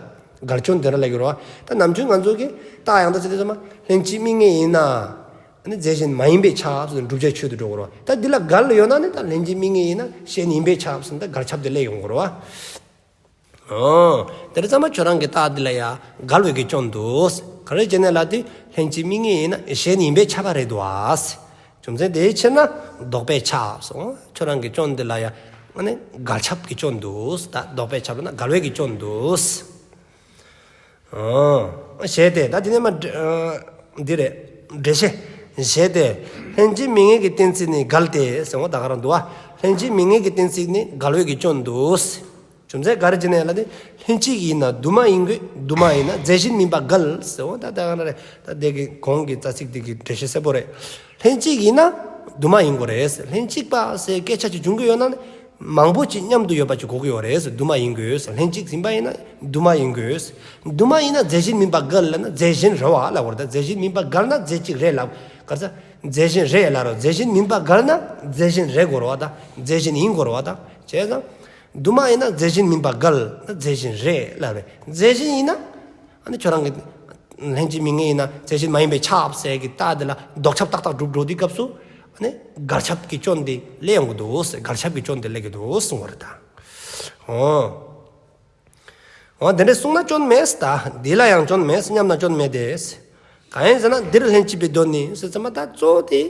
འགལ་སྐྱོན་དེ་འདྲ་ལབ་ཀྱི་རེད་བ། ད་ནམ་རྒྱུན་ང་ཚོ་གི་རྟགས་ཡང་དག་ཅི་དེ་ཚང་མ་ལྷན་ཅིག་དམིགས་ངེས་ཡིན་ན། ཨ་ནི་རྫས་གཞན་མ་ཡིན་པས་ཁྱབ་ཟེར་ནས་བསྒྲུབ་བྱའི་ཆོས་དུ་འགྲོ་དགོས་རེད་བ། ད་འདི་ལ་འགལ་ཡོད་ན་ནི་ད་ལྷན་ཅིག་དམིགས་ངེས་ཡིན་ན་གཞན་ཡིན་པས་ཁྱབ་ཟེར་ནས་ད་འགལ་ཁྱབ་དེ་སླེབས་ཡོང་དགོས་རེད་བ། ཨོ། དེ་རེད་ཙང་མ་ཁྱོད་རང་གི་རྟགས་འདི་ལ་ཡ་འགལ་བའི་གི་སྐྱོན་འདུག། ག་རེ་བྱས་ནས་ལབ་དུས་ལྷན་ཅིག་དམིགས་ངེས་ཡིན་ན་གཞན་ཡིན་པས་ཁྱབ་པ་རེད་འདུག་ཨ། རྒྱུ་མཚན་དེའི་ཕྱིར་ན་ལྡོག་པས་ཁྱབ་སོང་། ཁྱོད་རང་གི་སྐྱོན་འདི་ལ་ཡ་ཨ་ནི་འགལ་ཁྱབ་ཀྱི་སྐྱོན་འདུག། ད་ལྡོག་པས་ཁྱབ་ལབ་ན་འགལ་བའི་གི་སྐྱོན་འདུག། ཨོ། ཞེས་ཏེ་ད་དེ་ནས་མ། འདི་རེད། འགྲེལ་བཤད། ཞེས་ཏེ། ལྷན་ཅིག་དམིགས་ངེས་ཀྱི་གཏན་ཚིགས་ནི་འགལ་ཏེ་ཟེར་བ་ད་ག་རང་འདུག་བ། ལྷན་ཅིག་དམིགས་ངེས་ཀྱི་གཏན་ཚིགས་ནི་འགལ་བའི་གི་སྐྱོན་འདུག། རྒྱུ་མཚན་ག་རེ་བྱས་ནས་ལབ་དུས་ལྷན་ཅིག་ཡིན་ན་དུ་མ་ཡིན་དགོས། དུ་མ་ཡིན་ན་རྫས་གཞན་མིན་པ་འགལ་ཟེར་བ་ད་ད་ག་རང་རེད། ད་དེ་གི་གོང་གི་རྩ་ཚིག་དེ་གི་འགྲེལ་བཤད་གསལ་པོ་རེད། ལྷན་ཅིག་ཡིན་ན་དུ་མ་ཡིན་དགོས་རེད། ལྷན་ཅིག་པ་ཟེར་སྐད་ཆ་ཅིག་འབྱུང་གི་ཡོད་ན་ནི། མང་པོ་ཅིག་མཉམ་དུ་ཡོད་པ་ཅིག་དགོས་ཀྱི་ཡོད་རེད། དུ་མ་ཡིན་དགོས། ལྷན་ཅིག་ཡིན་པ་ཡིན་ན་དུ་མ་ཡིན་དགོས། དུ་མ་ཡིན་ན་རྫས་གཞན་མིན་པ་འགལ་ལབ་ན་རྫས་གཞན་རེད་བ་ལབ་དགོས་རེད། ད་རྫས་གཞན་མིན་པ་འགལ་ན་རྫས་གཅིག་རེད་ལབ། ག་རེ་ཟེར། རྫས་གཞན་རེད་ལབ་རོགས། རྫས་གཞན་མིན་པ་འགལ་ན་རྫས་གཞན་རེད་དགོས་རེད་བ། ད་རྫས་གཞན་ཡིན་དགོས་རེད་བ། ད་བྱས་ཙང་། དུ་མ་ཡིན་ན་རྫས་གཞན་མིན་པ་འགལ་ན་རྫས་གཞན་རེད་ལབ་རེད། རྫས་གཞན་ཡིན་ན། ཨ་ནི་ཁྱོད་རང་གི་ལྷན་ཅིག་དམིགས་ངེས་ཡིན་ན་རྫས་གཞན་མ་ཡིན་པས་ཁྱབ་ཟེར་གི་རྟགས་འདི་ལ་ལྡོག་ཁྱབ་ཏག་ཏག་སྒྲུབ་འགྲོ་དུས་སྐབས་སུ། ཨ་ནི་འགལ་ཁྱབ་ཀྱི་སྐྱོན་འདི་སླེབས་ཡོང་གི་འདུག། འགལ་ཁྱབ་ཀྱི་སྐྱོན་འདི་སླེབས་ཀྱི་འདུག་གསུངས་པ་རེད་ད། འོ། འོ་དེ་འདྲ་གསུངས་ན་སྐྱོན་མེད་ད། འདི་ལ་ཡང་སྐྱོན་མེད་སྙམ་ན་སྐྱོན་མེད་དེ། གང་ཡིན་ཟེར་ན་འདིར་ལྷན་ཅིག་པའི་དོན་ནི་ཟེར་ཙམ་པ་ད་གཙོ་བོ་དེ་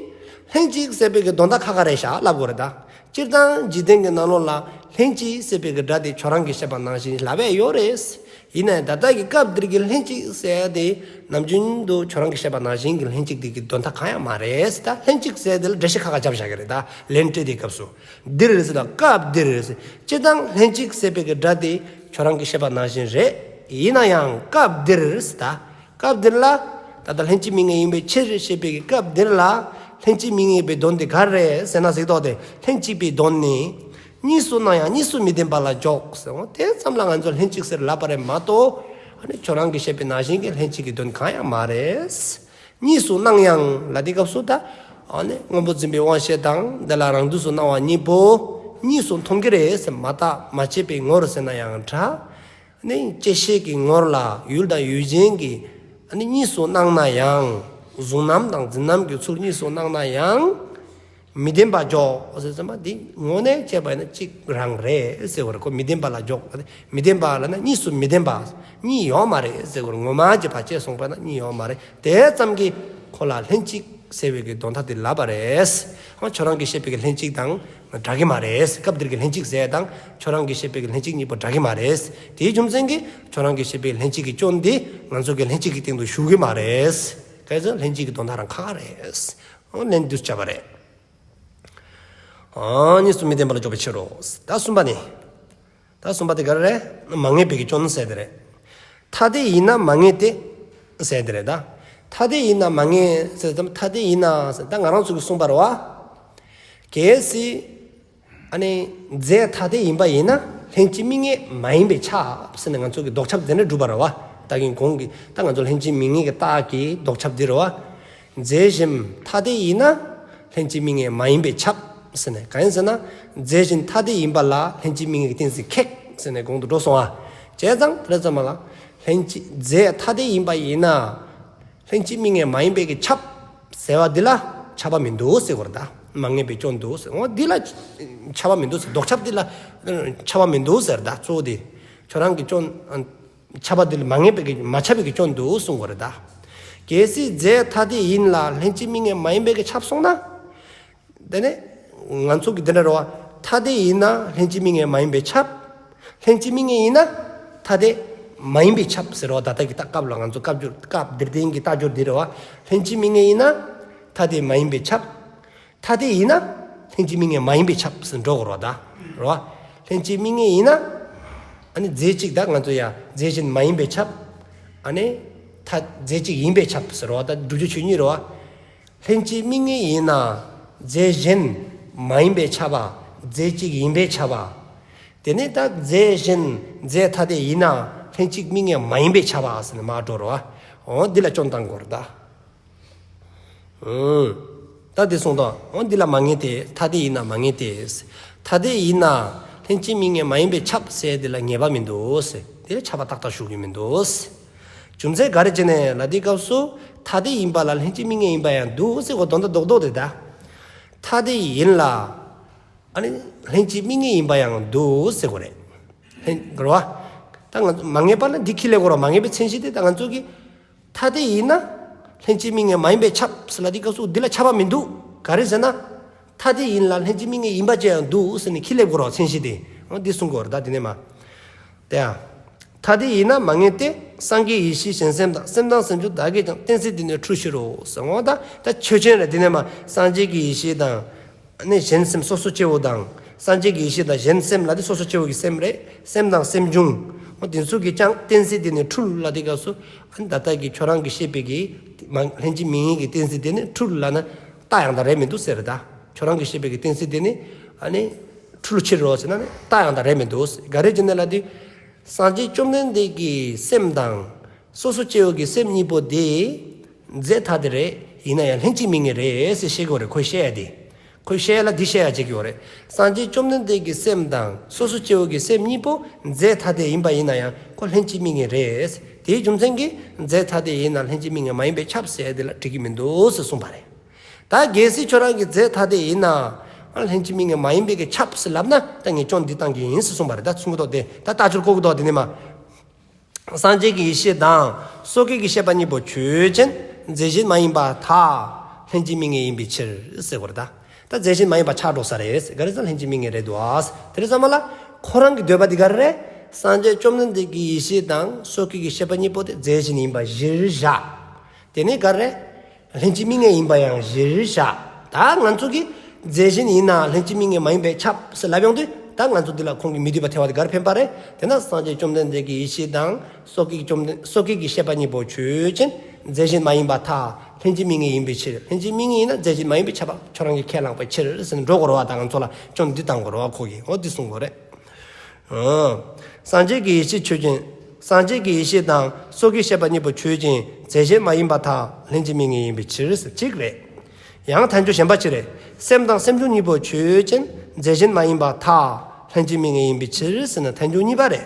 ལྷན་ཅིག་ཟེར་བའི་གི་དོན་དག་ཁ་ཁ་རེད་ཤག་ལབ་དགོས་རེད་ད། སྤྱིར་བཏང་འཇིག་རྟེན་གྱི་ནང་ལོགས་ལ་ལྷན་ཅིག་ཟེར་བའི་གི་སྒྲ་དེ་ཁྱོད་རང་གིས་བཤད་པ་ནང་བཞིན་ལབ་ཡས་ཡོད་རེད། ཡིན་ནའི་ད་ལྟ་གི་སྐབས་འདིར་གྱི་ལྷན་ཅིག་ཟེར་ཡ་དེ་ནམ་རྒྱུན་དུ་ཁྱོད་རང་གིས་བཤད་པ་ནང་བཞིན་གྱི་ལྷན་ཅིག་དེ་གི་དོན་དག་གང་ཡང་མ་རེད། ད་ལྷན་ཅིག་ཟེར་དེ་ལ་འགྲེལ་བཤད་ཁ་ཁ་བརྒྱབ་བཞག་གི་རེད། ད་ལན་སྤྲད་དེའི་སྐབས་སུ་འདིར་ཟེར་ད་སྐབས་འདིར་ཟེར། སྤྱིར་བཏང་ལྷན་ཅིག་ཟེར་བའི་གི་སྒྲ་དེ་ཁྱོད་རང་གིས་བཤད་པ་ནང་བཞིན་རེད། ཡིན་ན་ཡང་སྐབས་འདིར་ཟེར་ད། སྐབས་འདིར་ལ། ད་ལྟ་ལྷན་ཅིག་དམིགས་ངེས་ཡིན་པའི་ཕྱིར་ཞེས་པའི་སྐབས་འདིར་ལ། ལྷན་ཅིག་དམིགས་ངེས་པའི་དོན་དེ་ག་རེ་རེད་ཟེར་ན་ཟེར་དོགས་ཏེ་ལྷན་ཅིག་པའི་དོན་ནི། གཉིས་སུ་སྣང་ཡང་གཉིས་སུ་མི་ལྡན་པ་ལ་འཇོག་ཟེར་འོ་དེ་ཙམ་ལ་ང་ཚོ་ལྷན་ཅིག་ཟེར་ལབ་པ་རེད་མ་གཏོགས། ཨ་ནི་ཁྱོད་རང་གིས་བཤད་པའི་ནང་བཞིན་གྱི་ལྷན་ཅིག་གི་དོན་གང་ཡང་མ་རེད། གཉིས་སུ་སྣང་ཡང་ལ་དེ་སྐབས་སུ་ད། ཨ་ནི་སྔོན་པོ་འཛིན་པའི་དབང་ཤེས་དང་འདི་ལ་རང་དུས་སུ་སྣང་བ་གཉིས་པོ་གཉིས་སུ་མཐོང་གི་རེད་ཟེར་མ་བརྟགས་མ་དཔྱད་པའི་ངོར་ཟེར་ན་ཡང་འདྲ། ནི་བཅད་ཤེས་ཀྱི་ངོར་ལ་ཡུལ་དང་ཡུལ་ཅན་གྱི་ནི་གཉིས་སུ་སྣང་ན་ཡང་གཟུང་རྣམ་དང་འཛིན་རྣམ་གྱི་ཚུལ་གཉིས་སུ་སྣང་ན་ཡང་མི་ལྡན་པ་འཇོག་ཟེར་ཙམ་པ་འདི་དངོས་གནས་བྱས་པ་ཡིན་ན་གཅིག་རང་རེད་ཟེར་བ་རེད། ཁོ་མི་ལྡན་པ་ལ་འཇོག་མི་ལྡན་པ་ལ་ན་གཉིས་སུ་མི་ལྡན་པ་གཉིས་ཡོད་མ་རེད་ཟེར་བ་རེད། ངོ་མ་བྱས་པ་བྱས་སོང་པ་ན་གཉིས་ཡོད་མ་རེད། དེ་ཙམ་གྱིས་ཁོ་ལ་ལྷན་ཅིག་ ཟེར་བའི་གི་དོན་དག་དེ་ལབ་པ་རེད། ཨ་ཁྱོད་རང་གིས་བཤད་པའི་གི་ལྷན་ཅིག་དང་འདྲ་གི་མ་རེད། སྐབས་འདིར་གི་ལྷན་ཅིག་ཟེར་དང་ཁྱོད་རང་གིས་བཤད་པའི་གི་ལྷན་ཅིག་གཉིས་པོ་འདྲ་གི་མ་རེད། དེའི་རྒྱུ་མཚན་གྱིས་ཁྱོད་རང་གིས་བཤད་པའི་ལྷན་ཅིག་གི་སྐྱོན་འདི་ང་ཚོ་གི་ལྷན་ཅིག་གི་སྟེང་དུ་ཞུགས་གི་མ་རེད། གལ་སྲིད་ལྷན་ཅིག་གི་དོན་དག་རང་ཁག་རེད། ཨོ་ལན་འདུས་བྱ་བ་རེད། ཨ་གཉིས་སུ་མི་ལྡན་པ་ལ་འཇོག་པའི་ཕྱིར་རོ། ད་གསུམ་པ་ནི། ད་གསུམ་པ་དེ་ག་རེ་རེད། མ་ངེས་པའི་གི་སྐྱོན་ཟེར་དེ་རེད། ཐ་དད་ཡིན་ན་མ་ངེས་ཏེ། ཟེར་དེ་རེད་ད། ཐ་དད་ཡིན་ན་མ་ངེས་ཟེར་ཙམ་ཐ་དད་ཡིན་ན་ཟེར་ད་ང་རང་ཚོ་གིས་གསུངས་པ་རེད་བ། གལ་སྲིད། ཨ་ནི། རྫས་ཐ་དད་ཡིན་པ་ཡིན་ན་ལྷན་ཅིག་དམིགས་ངེས་མ་ཡིན་པས་ཁྱབ་ཟེར་ནས་ང་ཚོ་གིས་ལྡོག་ཁྱབ་དེ་འདྲ་གྲུབ་པ་རེད་བ། ད་གིན་གོང་གི་ད་ང་ཚོ་ལྷན་ཅིག་དམིགས་ངེས་ཀྱི་རྟགས་ཀྱི་ལྡོག་ཁྱབ་འདི་རེད་བ། རྫས་གཞན་ཐ་དད་ཡིན་ན་ལྷན་ཅིག་དམིགས་ངེས་མ་ཡིན་པས་ཁྱབ་ཟེར་ནས་གང་ཡིན་ཟེར་ན། རྫས་གཞན་ཐ་དད་ཡིན་པ་ལ་ལྷན་ཅིག་དམིགས་ངེས་ཀྱི་གཏན་ཚིགས་ཁེགས་ཟེར་ནས་གོང་དུ་འགྲོ་སོང་ཨ། བྱས་ཙང་དེ་ཙམ་མ་ལ། ལྷན་ཅིག་རྫས་ཐ་དད་ཡིན་པ་ཡིན་ན། ལྷན་ཅིག་དམིགས་ངེས་མ་ཡིན་པའི་གི་ཁྱབ། ཟེར་བ་འདི་ལ་ཁྱབ་པ་མི་འདུག་ཟེར་བ་རེད་ད། མ་ངེས་པའི་སྐྱོན་འདུག་ཟེར་འོ་འདི་ལ་ཁྱབ་པ་མི་འདུག་ཟེར་ལྡོག་ཁྱབ་འདི་ལ་ཁྱབ་པ་མི་འདུག་ཟེར་ད་གཙོ་བོ་དེ། ཁྱོད་རང་གི་སྐྱོན། ཁྱབ་པ་འདི་ལ་མ་ངེས་པའི་གི་མ་ཁྱབ་པའི་གི་སྐྱོན་འདུག་གསུང་བ་རེད་ད། གལ་སྲིད་རྫས་ཐ་དད་ཡིན་ལ་ལྷན་ཅིག་དམིགས་ངེས་མ་ཡིན་པའི་གི་ཁྱབ་སོང་ན། དེ་ནས། ང་ཚོ་གི་འདི་འདྲ་རེད་བ། ཐ་དད་ཡིན་ན་ལྷན་ཅིག་དམིགས་ངེས་མ་ཡིན་པས་ཁྱབ། ལྷན་ཅིག་དམིགས་ངེས་ཡིན་ན། ཐ་དད་མ་ཡིན་པས་ཁྱབ་ཟེར་བ་ད་ལྟ་གི་ད་སྐབས་ལ་ང་ཚོ་སྐབས་སྦྱོར་སྐབས་འདིར་བསྟན་གྱི་རྟགས་སྦྱོར་འདི་རེད་བ། ལྷན་ཅིག་དམིགས་ངེས་ཡིན་ན། ཐ་དད་མ་ཡིན་པས་ཁྱབ། ཐ་དད་ཡིན་ན། ལྷན་ཅིག་དམིགས་ངེས་མ་ཡིན་པས་ཁྱབ་ཟེར་འགྲོ་དགོས་རེད་བ་ད། རེད་བ། ལྷན་ཅིག་དམིགས་ངེས་ཡིན་ན། ཨ་ནི་རྫས་གཅིག་ད་ང་ཚོ་ཡ་རྫས་གཞན་མ་ཡིན་པས་ཁྱབ། ཨ་ནི། ཐ་རྫས་གཅིག་ཡིན་པས་ཁྱབ་ཟེར་བ་ད་བསྒྲུབ་བྱའི་ཆོས་ཉིད་རེད་བ། ལྷན་ཅིག་དམིགས་ངེས་ཡིན་ན། རྫས་གཞན་མ་ཡིན་པས་ཁྱབ་པ། རྫས་གཅིག་ཡིན་པས་ཁྱབ་པ། དེ་ནས་ད་རྫས་གཞན་རྫས་ཐ་དད་ཡིན་ན་ལྷན་ཅིག་དམིགས་ངེས་མ་ཡིན་པས་ཁྱབ་པ་ཟེར་ནས་མར་འགྲོ་རོ། འོ་འདི་ལ་སྐྱོན་བཏང་དགོས་རེད་ད། ཨང་། ད་འདི་གསུངས་དང་འོ་འདི་ལ་མ་ངེས་ཏེ་ཐ་དད་ཡིན་ན་མ་ངེས་ཏེ། ཐ་དད་ཡིན་ན་ལྷན་ཅིག་དམིགས་ངེས་མ་ཡིན་པས་ཁྱབ་ཟེར་འདི་ལ་ངེས་པ་མི་འདུག་ཟེར་འདི་ལ་ཁྱབ་པ་ཏག་ཏག་ཞུགས་ཀྱི་མི་འདུག་ཟེར། རྒྱུ་མཚན་ག་རེ་བྱས་ནས་ལ་འདི་སྐབས་སུ་ཐ་དད་ཡིན་པ་ལ་ལྷན་ཅིག་དམིགས་ངེས་ཡིན་པ་ཡང་འདུག་ཟེར་གོ་དོན་དག་རྡོག་རྡོག་དེ་ད། ཐ་དད་ཡིན་ལ། ཨ་ནི་ལྷན་ཅིག་དམིགས་ངེས་ཡིན་པ་ཡང་འདུག་ཟེར་གོ་རེད། ལྷན་གོ་ར་བ། ད་ང་ཚོ་མ་ངེས་པ་ལ་འདི་ཁྱི་ལས་གོ་ར་མ་ངེས་པའི་མཚན་གཞི་དེ་ད་ང་ཚོ་གི་ཐ་དད་ཡིན་ན། ལྷན་ཅིག་དམིགས་ངེས་མ་ཡིན་པས་ཁྱབ་ཟེར་ལ་འདི་སྐབས་སུ་འདི་ལ་ཁྱབ་པ་མི་འདུག་ག་རེ་ཟེར་ན། ཐ་དད་ཡིན་ལ་ལྷན་ཅིག་དམིགས་ངེས་ཡིན་པ་ཅི་ཡང་འདུག་ཟེར་ནས་ཁྱི་ལས་གོ་ར་བ་མཚན་གཞི་དེ། འོ་འདི་གསུང་གོ་ར་ད་དེ་ནས་མ། དེ་ཡང་། ཐ་དད་ཡིན་ན་མ་ངེས་ཏེ། སངས་རྒྱས་ཡེ་ཤེས་གཞན་སེམས་དང་སེམས་དང་སེམས་བྱུང་བདག་གིས་ཀྱང་གཏན་ཚིགས་འདི་ནི་འཁྲུལ་ཕྱིར་རོ་ཟེར་འོ་ད་ད་ཆོས་ཅན་རེད་དེ་ནས་མ་སངས་རྒྱས་ཀྱི་ཡེ་ཤེས་དང་། ནི་གཞན་སེམས་སོ་སོ་སྐྱེ་བོ་དང་། སངས་རྒྱས་ཀྱི་ཡེ་ཤེས་དང་གཞན་སེམས་ལ་དེ་སོ་སོ་སྐྱེ་བོ་གི་སེམས་རེད། སེམས་དང་སེམས་བྱུང་། འོ་དེ་ཚོ་གི་ཀྱང་གཏན་ཚིགས་དེ་ནི་འཁྲུལ་ལ་དེ་སྐབས་སུ། ཨ་ནི་ད་ལྟ་གི་ཁྱོད་རང་གི་བཤད་པའི་གི། མ་ལྷན་ཅིག་དམིགས་ངེས་ཀྱི་གཏན་ཚིགས་དེ་ནི་འཁྲུལ་ལ་ན། རྟགས་ཡང་དག་རེད་མི་འདུག་ཟེར་རེད་ད། ཁྱོད་རང་གི་བཤད་པའི་གི་གཏན་ཚིགས་དེ་ནི། ཨ་ནི། འཁྲུལ་ཕྱིར་རོ་ཟེར་ན་ནི་རྟགས་ཡང་དག་རེད་མི་འདུག་ཟེར་ག་རེ་བྱས་ནས་ལ་དེ། སངས་རྒྱས་བཅོམ་ལྡན་འདས་ཀྱི་སེམས་དང་། སོ་སོ་སྐྱེ་བོ་གི་སེམས་གཉིས་པོ་དེ། རྫས་ཐ་དད་རེད། ཡིན་ན་ཡང་ལྷན་ཅིག་དམིགས་ངེས་རེད་ཟེར་བཤད་ཀྱི་ཡོད་རེད་ཁོས་བཤད་ཡ་དེ། ཁོས་བཤད་ཡ་ལ་འདི་བཤད་ཡ་བྱེད་ཀྱི་ཡོད་རེད། སངས་རྒྱས་བཅོམ་ལྡན་འདས་ཀྱི་སེམས་དང་སོ་སོ་སྐྱེ་བོ་གི་སེམས་གཉིས་པོ་རྫས་ཐ་དད་ཡིན་པ་ཡིན་ན་ཡང་ཁོ་ལྷན་ཅིག་དམིགས་ངེས་རེད། དེའི་རྒྱུ་མཚན་གྱིས་རྫས་ཐ་དད་ཡིན་ན་ལྷན་ཅིག་དམིགས་ངེས་མ་ཡིན་པས་ཁྱབ་ཟེར་ཡ་དེ་ལ་འགྲིག་གི་མི་འདུག་ཟེར་གསུངས་པ་རེད། ད་གལ་སྲིད་ཁྱོད་རང་གི་རྫས་ཐ་དད་ཡིན་ན། ལྷན་ཅིག་དམིགས་ངེས་མ་ཡིན་པའི་གི་ཁྱབ་ཟེར་ལབ་ན་ད་ངས་སྐྱོན་འདི་བཏང་གི་ཡིན་ཟེར་གསུངས་པ་རེད་ད་གསུང་གི་འདུག་དེ་ད་ལྟ་ཆོས་གོ་གི་འདུག་དེ་ནས་མ། སངས་རྒྱས་ཀྱི་ཡེ་ཤེས་དང་སོ་སྐྱེ་གི་ཤེས་པ་གཉིས་པོ་ཆོས་ཅན། རྫས་གཞན་མ་ཡིན་པར་ཐལ། ལྷན་ཅིག་དམིགས་ངེས་ཡིན་པའི་ཕྱིར་ཟེར་གོ་རེད་ད། ད་རྫས་གཞན་མ་ཡིན་པ་ཆགས་འགྲོ་ས་རེད། ག་རེ་ཟེར་ལྷན་ཅིག་དམིགས་ངེས་རེད་འདུག་ཨ། དེ་རེད་ཙམ་མ་ལ་ཁོ་རང་གི་འདོད་པ་འདི་ག་རེ་རེད། སངས་རྒྱས་བཅོམ་ལྡན་འདས་ཀྱི་ཡེ་ཤེས་དང་སོ་སྐྱེ་གི་ཤེས་པ་གཉིས་པོ་དེ་རྫས་གཞན་ཡིན་པ་གཞིར་བཞག་དེ་ནས་ག་རེ། ལྷན་ཅིག་དམིགས་ངེས་ཡིན་པ་ཡང་གཞིར་བཞག་ད་ང་ཚོ་གིས་རྫས་གཞན་ཡིན་ན་ལྷན་ཅིག་དམིགས་ངེས་མ་ཡིན་པས་ཁྱབ་ཟེར་ལབ་ཡོང་དུས་ད་ང་ཚོ་འདི་ལ་ཁོང་གིས་མི་འདོད་པ་ཐེ་བ་དེ་ག་རེ་འཕེན་པ་རེད། དེ་ན་སངས་རྒྱས་བཅོམ་ལྡན་འདས་ཀྱི་ཡེ་ཤེས་དང་སོ་སྐྱེ་བཅོམ་ལྡན་སོ་སྐྱེ་གི་ཤེས་པ་གཉིས་པོ་ཆོས་ཅན། རྫས་གཞན་མ་ཡིན་པར་ཐལ། ལྷན་ཅིག་དམིགས་ངེས་ཡིན་པའི་ཕྱིར། ལྷན་ཅིག་དམིགས་ངེས་ཡིན་ན་རྫས་གཞན་མ་ཡིན་པས་ཁྱབ་པ་ཁྱོད་རང་གིས་ཁས་བླངས་པའི་ཕྱིར་ཟེར་ནས་འགྲོ་དགོས་རེད་བ། ད་ང་ཚོ་ལ་སྐྱོན་འདི་བཏང་དགོས་རེད་བ་ཁོ་གིས་འོ་འདི་གསུང་དགོས་རེད། ཨང་། སངས་རྒྱས་ཀྱི་ཡེ་ཤེས་ཆོས་ཅན། སངས་རྒྱས་ཀྱི་ཡེ་ཤེས་དང་སོ་སྐྱེའི་ཤེས་པ་གཉིས་པོ་ཆོས་ཅན། རྫས་གཞན་མ་ཡིན་པར་ཐལ། ལྷན་ཅིག་དམིགས་ངེས་ཡིན་པའི་ཕྱིར་ཟེར་གཅིག་རེད། ཡང་མཐའ་འཇུག་གཞན་པ་གཅིག་རེད། སེམས་དང་སེམས་བྱུང་གཉིས་པོ་ཆོས་ཅན། རྫས་གཞན་མ་ཡིན་པར་ཐལ། ལྷན་ཅིག་དམིགས་ངེས་ཡིན་པའི་ཕྱིར་ཟེར་ན་མཐའ་འཇུག་གཉིས་པ་རེད།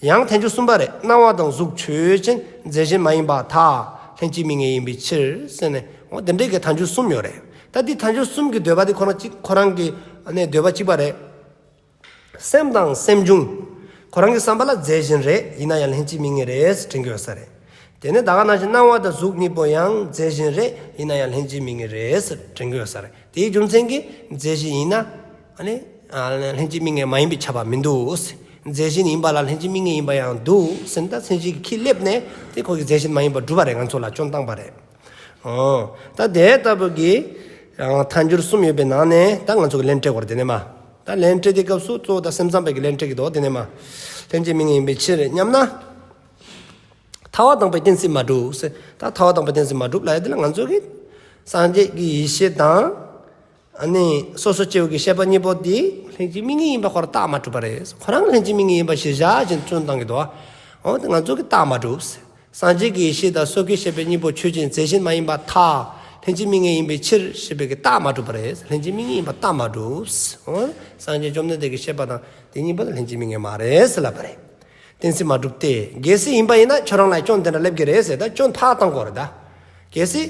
ཡང་མཐའ་འཇུག་གསུམ་པ་རེད། སྣང་བ་དང་གཟུགས་ཆོས་ཅན། རྫས་གཞན་མ་ཡིན་པར་ཐལ། ལྷན་ཅིག་དམིགས་ངེས་ཡིན་པའི་ཕྱིར་ཟེར་ནས་འོ་དེ་འདྲའི་གི་མཐའ་འཇུག་གསུམ་ཡོད་རེད། ད་འདི་མཐའ་འཇུག་གསུམ་གྱི་འདོད་པ་དེ་ཁོ་རང་གཅིག་ཁོ་རང་གི་ནས་འདོད་པ་གཅིག་པ་རེད། སེམས་དང་སེམས་བྱུང་། ཁོ་རང་གི་བསམ་པ་ལ་རྫས་གཞན་རེད། ཡིན་ན་ཡང་ལྷན་ཅིག་དམིགས་ངེས་རེད་དྲན་གྱི་ཡོད་ས་རེད། དེ་ནས་ད་ག་ནང་བཞིན་སྣང་བ་དང་གཟུགས་གཉིས་པོ་ཡང་རྫས་གཞན་རེད། ཡིན་ན་ཡང་ལྷན་ཅིག་དམིགས་ངེས་རེད་ཟེར་དྲན་གྱི་ཡོད་ས་རེད། དེའི་རྒྱུ་མཚན་གྱིས་རྫས་གཞན་ཡིན་ན་ཨ་ནི་ལྷན་ཅིག་དམིགས་ངེས་མ་ཡིན་པས་ཁྱབ་པ་མི་འདུག། རྫས་གཞན་ཡིན་པ་ལ་ལྷན་ཅིག་དམིགས་ངེས་ཡིན་པ་ཡང་འདུག་ཟེར་ན། ད་མཚན་གཞི་གིས་ཁས་སླེབས་ནས་དེ་ཁོ་གི་རྫས་གཞན་མ་ཡིན་པ་སྒྲུབ་པ་རེད། ང་ཚོ་ལ་སྐྱོན་བཏང་པ་རེད། ཨོ། ད་དེ་ལྟ་བུ་གི་ཐལ་འགྱུར་གསུམ་ཡོད་པའི་ནང་ནས་ད་ང་ཚོ་གི་ལན་སྤྲད་དགོས་རེད། དེ་ནས་མ། ད་ལན་སྤྲད་དེ་སྐབས་སུ་གཙོ་བོ་ད་སེམས་ཙམ་པའི་གི་ལན་སྤྲད་ཀྱི་འདུག། དེ་ནས་མ། ལྷན་ཅིག་དམིགས་ངེས་ཡིན་པའི་ཕྱིར་སྙམ་ན། ཐལ་བ་དང་པོའི་གཏན་ཚིགས་མ་གྲུབ་ཟེར། ད་ཐལ་བ་དང་པོའི་གཏན་ཚིགས་མ་གྲུབ་ལབ་ཡ་དེ་ལ་ང་ཚོ་གི་སངས་རྒྱས་ཀྱི་ཡེ་ཤེས་དང་། ཨ་ནི་སོ་སོ་སྐྱེ་བོ་གི་ཤེས་པ་གཉིས་པོ་དེ་ལྷན་ཅིག་དམིགས་ངེས་ཡིན་པ་ཁོ་རང་རྟགས་མ་གྲུབ་པ་རེད། ཁོ་རང་ལྷན་ཅིག་དམིགས་ངེས་ཡིན་པ་གཞིར་བཞག་ཅིག་སྐྱོན་བཏང་གི་འདུག། འོ་དེ་ང་ཚོ་གི་རྟགས་མ་གྲུབ། སངས་རྒྱས་ཀྱི་ཡེ་ཤེས་དང་སོ་སྐྱེའི་ཤེས་པ་གཉིས་པོ་ཆོས་ཅན། རྫས་གཞན་མ་ཡིན་པར་ཐལ། ལྷན་ཅིག་དམིགས་ངེས་ཡིན་པའི་ཕྱིར་ཞེས་པའི་གི་རྟགས་མ་གྲུབ་པ་རེད། ལྷན་ཅིག་དམིགས་ངེས་ཡིན་པ་རྟགས་མ་གྲུབ། འོ་སངས་རྒྱས་བཅོམ་ལྡན་འདས་ཀྱི་ཤེས་པ་དང་དེ་གཉིས་པོ་ལ་ལྷན་ཅིག་དམིགས་ངེས་མ་རེད་ཟེར་ལབ་པ་རེད། གཏན་ཚིགས་མ་གྲུབ་སྟེ། གལ་སྲིད་ཡིན་པ་ཡིན་ན་ཁྱོད་རང་ལ་སྐྱོན་དེ་འདྲ་སླེབས་ཀྱི་རེད་ཟེར། ད་སྐྱོན་ཕར་བཏང་དགོས་རེད་ད། གལ་སྲིད་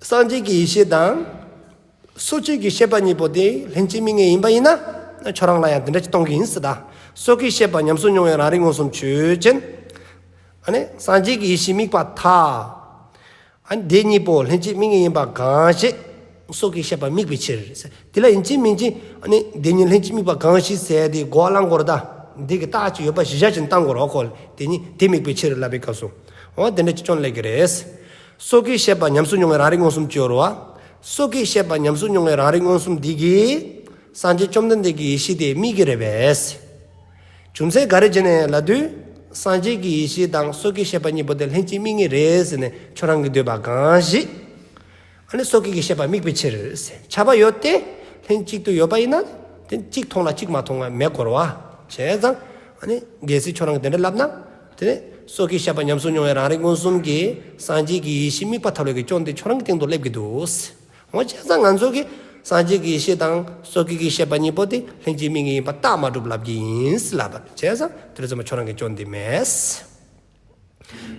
སངས་རྒྱས་ཀྱི་ཡེ་ཤེས་དང་སོ་སྐྱེ་གི་ཤེས་པ་གཉིས་པོ་དེ་ལྷན་ཅིག་དམིགས་ངེས་ཡིན་པ་ཡིན་ན། ཁྱོད་རང་ལ་ཡང་དེ་འདྲ་ཅིག་གཏོང་གི་ཡིན་ཟེར་ད། སོ་སྐྱེའི་ཤེས་པ་ཉམས་སུ་མྱོང་བའི་རང་རིག་མངོན་སུམ་ཆོས་ཅན། ཨ་ནི་སངས་རྒྱས་ཀྱི་ཡེ་ཤེས་དམིགས་པར་ཐལ། ཨ་ནི་དེ་གཉིས་པོ་ལྷན་ཅིག་དམིགས་ངེས་ཡིན་པ་གང་ཞིག། སོ་སྐྱེའི་ཤེས་པ་དམིགས་པའི་ཕྱིར། དེ་ལ་ཡིན་གཅིག་མིན་གཅིག་ཨ་ནི་དེ་གཉིས་ལྷན་ཅིག་དམིགས་པ་གང་ཞིག་ཟེར་དེ་གོ་བ་བླང་དགོས་རེད་ད། འདི་གི་རྟགས་ཅིག་ཡོད་པ་གཞིར་བཞག་ཅིག་བཏང་དགོས་རེད། ཁོ་དེ་གཉིས་དེ་དམིགས་པའི་ཕྱིར་ལབ་པའི་སྐབས་སུ། འོ་དེ་འདྲ་ཅིག་སྐྱོན་སླེབས་ཀྱི་རེད། སོ་སྐྱེའི་ཤེས་པ་ཉམས་སུ་མྱོང་བའི་རང་རིག་མངོན་སུམ་ཅིག་ཡོད་རེད་བ། སོ་སྐྱེའི་ཤེས་པ་ཉམས་སུ་མྱོང་བའི་རང་རིག་མངོན་སུམ་འདི་གིས་སངས་རྒྱས་བཅོམ་ལྡན་འདས་ཀྱི་ཡེ་ཤེས་དེ་དམིགས་ཀྱི་རེད་པས། རྒྱུ་མཚན་ག་རེ་བྱས་ནས་ལབ་དུས། སངས་རྒྱས་ཀྱི་ཡེ་ཤེས་དང་སོ་སྐྱེའི་ཤེས་པ་གཉིས་པོ་དེ་ལྷན་ཅིག་དམིགས་ངེས་རེད་ཟེར་ནས་ཁྱོད་རང་གིས་འདོད་པ་གང་ཞིག། ཨ་ནི་སོ་སྐྱེ་གི་ཤེས་པ་དམིགས་པའི་ཕྱིར་ཟེར། ཁྱབ་པ་ཡོད་དེ། ལྷན་ཅིག་ཏུ་ཡོད་པ་ཡིན་ན། དེ་གཅིག་མཐོང་ལ་གཅིག་མ་མཐོང་བ་མེད་དགོས་རེད་བ། བྱས་ཙང་ཨ་ནི་གལ་སྲིད་ཁྱོད་རང་གིས་དེ་འདྲ་ལབ་ན། དེ་ནི་སོ་སྐྱེའི་ཤེས་པ་ཉམས་སུ་མྱོང་བའི་རང་རིག་མངོན་སུམ་གྱིས་སངས་རྒྱས་ཀྱི་ཡེ་ཤེས་དམིགས་པར་ཐལ་བའི་གི་སྐྱོན་དེ་ཁྱོད་རང་གི་སྟེང་དུ་སླེབས་ཀྱི་འདུག། འོ་བྱས་ཙང་ང་ཚོ་གིས་སངས་རྒྱས་ཀྱི་ཡེ་ཤེས་དང་སོ་སྐྱེ་གི་ཤེས་པ་གཉིས་པོ་དེ་ལྷན་ཅིག་དམིགས་ངེས་ཡིན་པ་རྟགས་མ་གྲུབ་ལབ་ཀྱི་ཡིན་ཟེར་ལབ་པ་རེད། བྱས་ཙང་དེ་རེད་ཙམ་པ་ཁྱོད་རང་གི་སྐྱོན་དེ་མེད།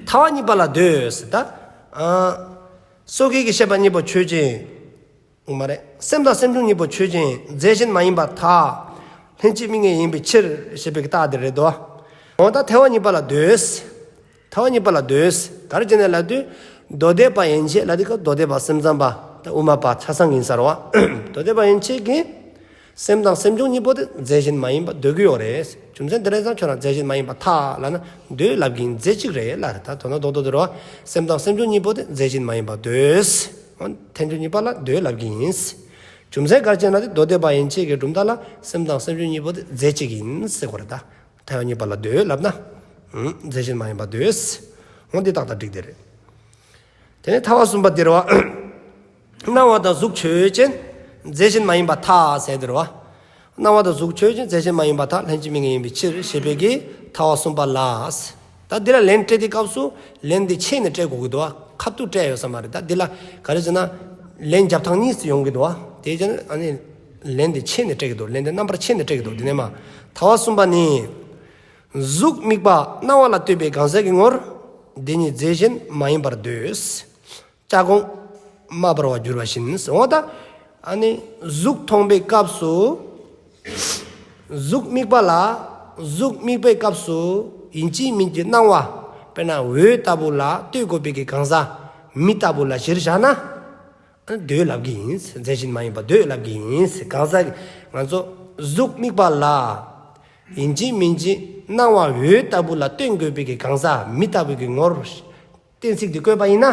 ཐལ་བ་གཉིས་པ་ལ་འདོད་ཟེར་ད། ཨ། སོ་སྐྱེ་གི་ཤེས་པ་གཉིས་པོ་ཆོས་ཅན། མ་རེད། སེམས་དང་སེམས་བྱུང་གཉིས་པོ་ཆོས་ཅན། རྫས་གཞན་མ་ཡིན་པར་ཐལ། ལྷན་ཅིག་དམིགས་ངེས་ཡིན་པའི་ཕྱིར་ཞེས་པའི་རྟགས་དེ་རེད་དོ། འོ་ད་ཐལ་བ་གཉིས་པ་ལ་འདོད། ཐལ་བ་གཉིས་པ་ལ་འདོད། ག་རེ་བྱས་ནས་ལབ་དུས། མདོ་སྡེ་པ་ཡན་ཆད་ལ་དེ་སྐབས་མདོ་སྡེ་པ་སེམས་ཙམ་པ་ད་དབུ་མ་པ་ཆ་ཚང་ཡིན་ས་རེད་བ། མདོ་སྡེ་པ་ཡན་ཆད་ཀྱིས། སེམས་དང་སེམས་བྱུང་གཉིས་པོ་དེ་རྫས་གཞན་མ་ཡིན་པ་འདོད་ཀྱི་ཡོད་རེད། རྒྱུ་མཚན་དེ་རེད་ཙང་ཁྱོད་རང་རྫས་གཞན་མ་ཡིན་པར་ཐལ་ལབ་ན་འདོད་ལབ་ཀྱི་ཡིན། རྫས་གཅིག་རེད་ལབ་རེད། ད་དོན་དག་རྡོག་རྡོག་དེ་རེད་བ། སེམས་དང་སེམས་བྱུང་གཉིས་པོ་དེ་རྫས་གཞན་མ་ཡིན་པར་འདོད། འོ་ཐལ་འགྱུར་གཉིས་པ་ལ་འདོད་ལབ་ཀྱི་ཡིན། རྒྱུ་མཚན་ག་རེ་བྱས་ན་དེ་མདོ་སྡེ་པ་ཡན་ཆད་ཀྱི་གྲུབ་མཐའ་ལ་སེམས་དང་སེམས་བྱུང་གཉིས་པོ་དེ་རྫས་གཅིག་ཡིན་ཟེར་དགོས་རེད་ད། ཐལ་བ་གཉིས་པ་ལ་འདོད་ལབ་ན། ཨུམ། རྫས་གཞན་མ་ཡིན་པར་འདོད། འོ་འདི་ཏག་ཏག་འགྲིག་དེ་རེད། དེ་ནས་ཐལ་བ་གསུམ་པ་འདི་རེད་བ། སྣང་བ་དང་གཟུགས་ཆོས་ཅན། རྫས་གཞན་མ་ཡིན་པར་ཐལ་ཟེར་འདི་རེད་བ། སྣང་བ་དང་གཟུགས་ཆོས་ཅན། རྫས་གཞན་མ་ཡིན་པར་ཐལ། ལྷན་ཅིག་དམིགས་ངེས་ཡིན་པའི་ཕྱིར་ཞེས་པའི་གི་ཐལ་བ་གསུམ་པ་ལ། ད་འདི་ལ་ལན་སྤྲད་དུས་སྐབས་སུ་ལན་འདི་ཕྱེ་ནས་སྤྲད་དགོས་ཀྱི་འདུག་བ། ཁ་ཐུག་སྤྲད་ཡོད་ས་མ་རེད། ད་འདི་ལ་ག་རེ་ཟེར་ན། ལན་རྒྱབ་ཐང་གཉིས་སུ་ཡོང་གི་འདུག་བ། དེ་བྱས་ན་ཨ་ནི། ལན་འདི་ཕྱེ་ནས་སྤྲད་ཀྱི་འདུག། ལན་འདི་རྣམ་པར་ཕྱེ་ནས་སྤྲད་ཀྱི་འདུག། འདི་ནས་མ། ཐལ་བ་གསུམ་པ་ནི། གཟུགས་དམིགས་པ་སྣང་བ་ལ་ལྟོས་པའི་གང་ཟག་གི་ངོར། འདི་ཉིད་རྫས་གཞན་མ་ཡིན་པར་འདོད། ལྕགས་གོང་དམར་འབར་བར་གྱུར་པ་བཞིན། འོ་ད། ཨ་ནི། གཟུགས་མཐོང་པའི་སྐབས་སུ། གཟུགས་དམིགས་པ་ལ། གཟུགས་དམིགས་པའི་སྐབས་སུ། ཡིན་གཅིག་མིན་གཅིག་སྣང་བ། དཔེར་ན་འོད་ལྟ་བུ་ལ་ལྟོས་དགོས་པའི་གི་གང་ཟག་མི་ལྟ་བུ་ལ་གཞིར་བཞག་ན། ཨ་ནི་འདོད་ལབ་ཀྱི་ཡིན། རྫས་གཞན་མ་ཡིན་པར་འདོད་ལབ་ཀྱི་ཡིན། གང་ཟག་ང་ཚོ་གཟུགས་དམིགས་པ་ལ། ཡིན་གཅིག་མིན་གཅིག་སྣང་བ་འོད་ལྟ་བུ་ལ་ལྟོས་དགོས་པའི་གི་གང་ཟག་མི་ལྟ་བུའི་གི་ངོར། གཏན་ཚིགས་འདི་བཀོད་པ་ཡིན་ན།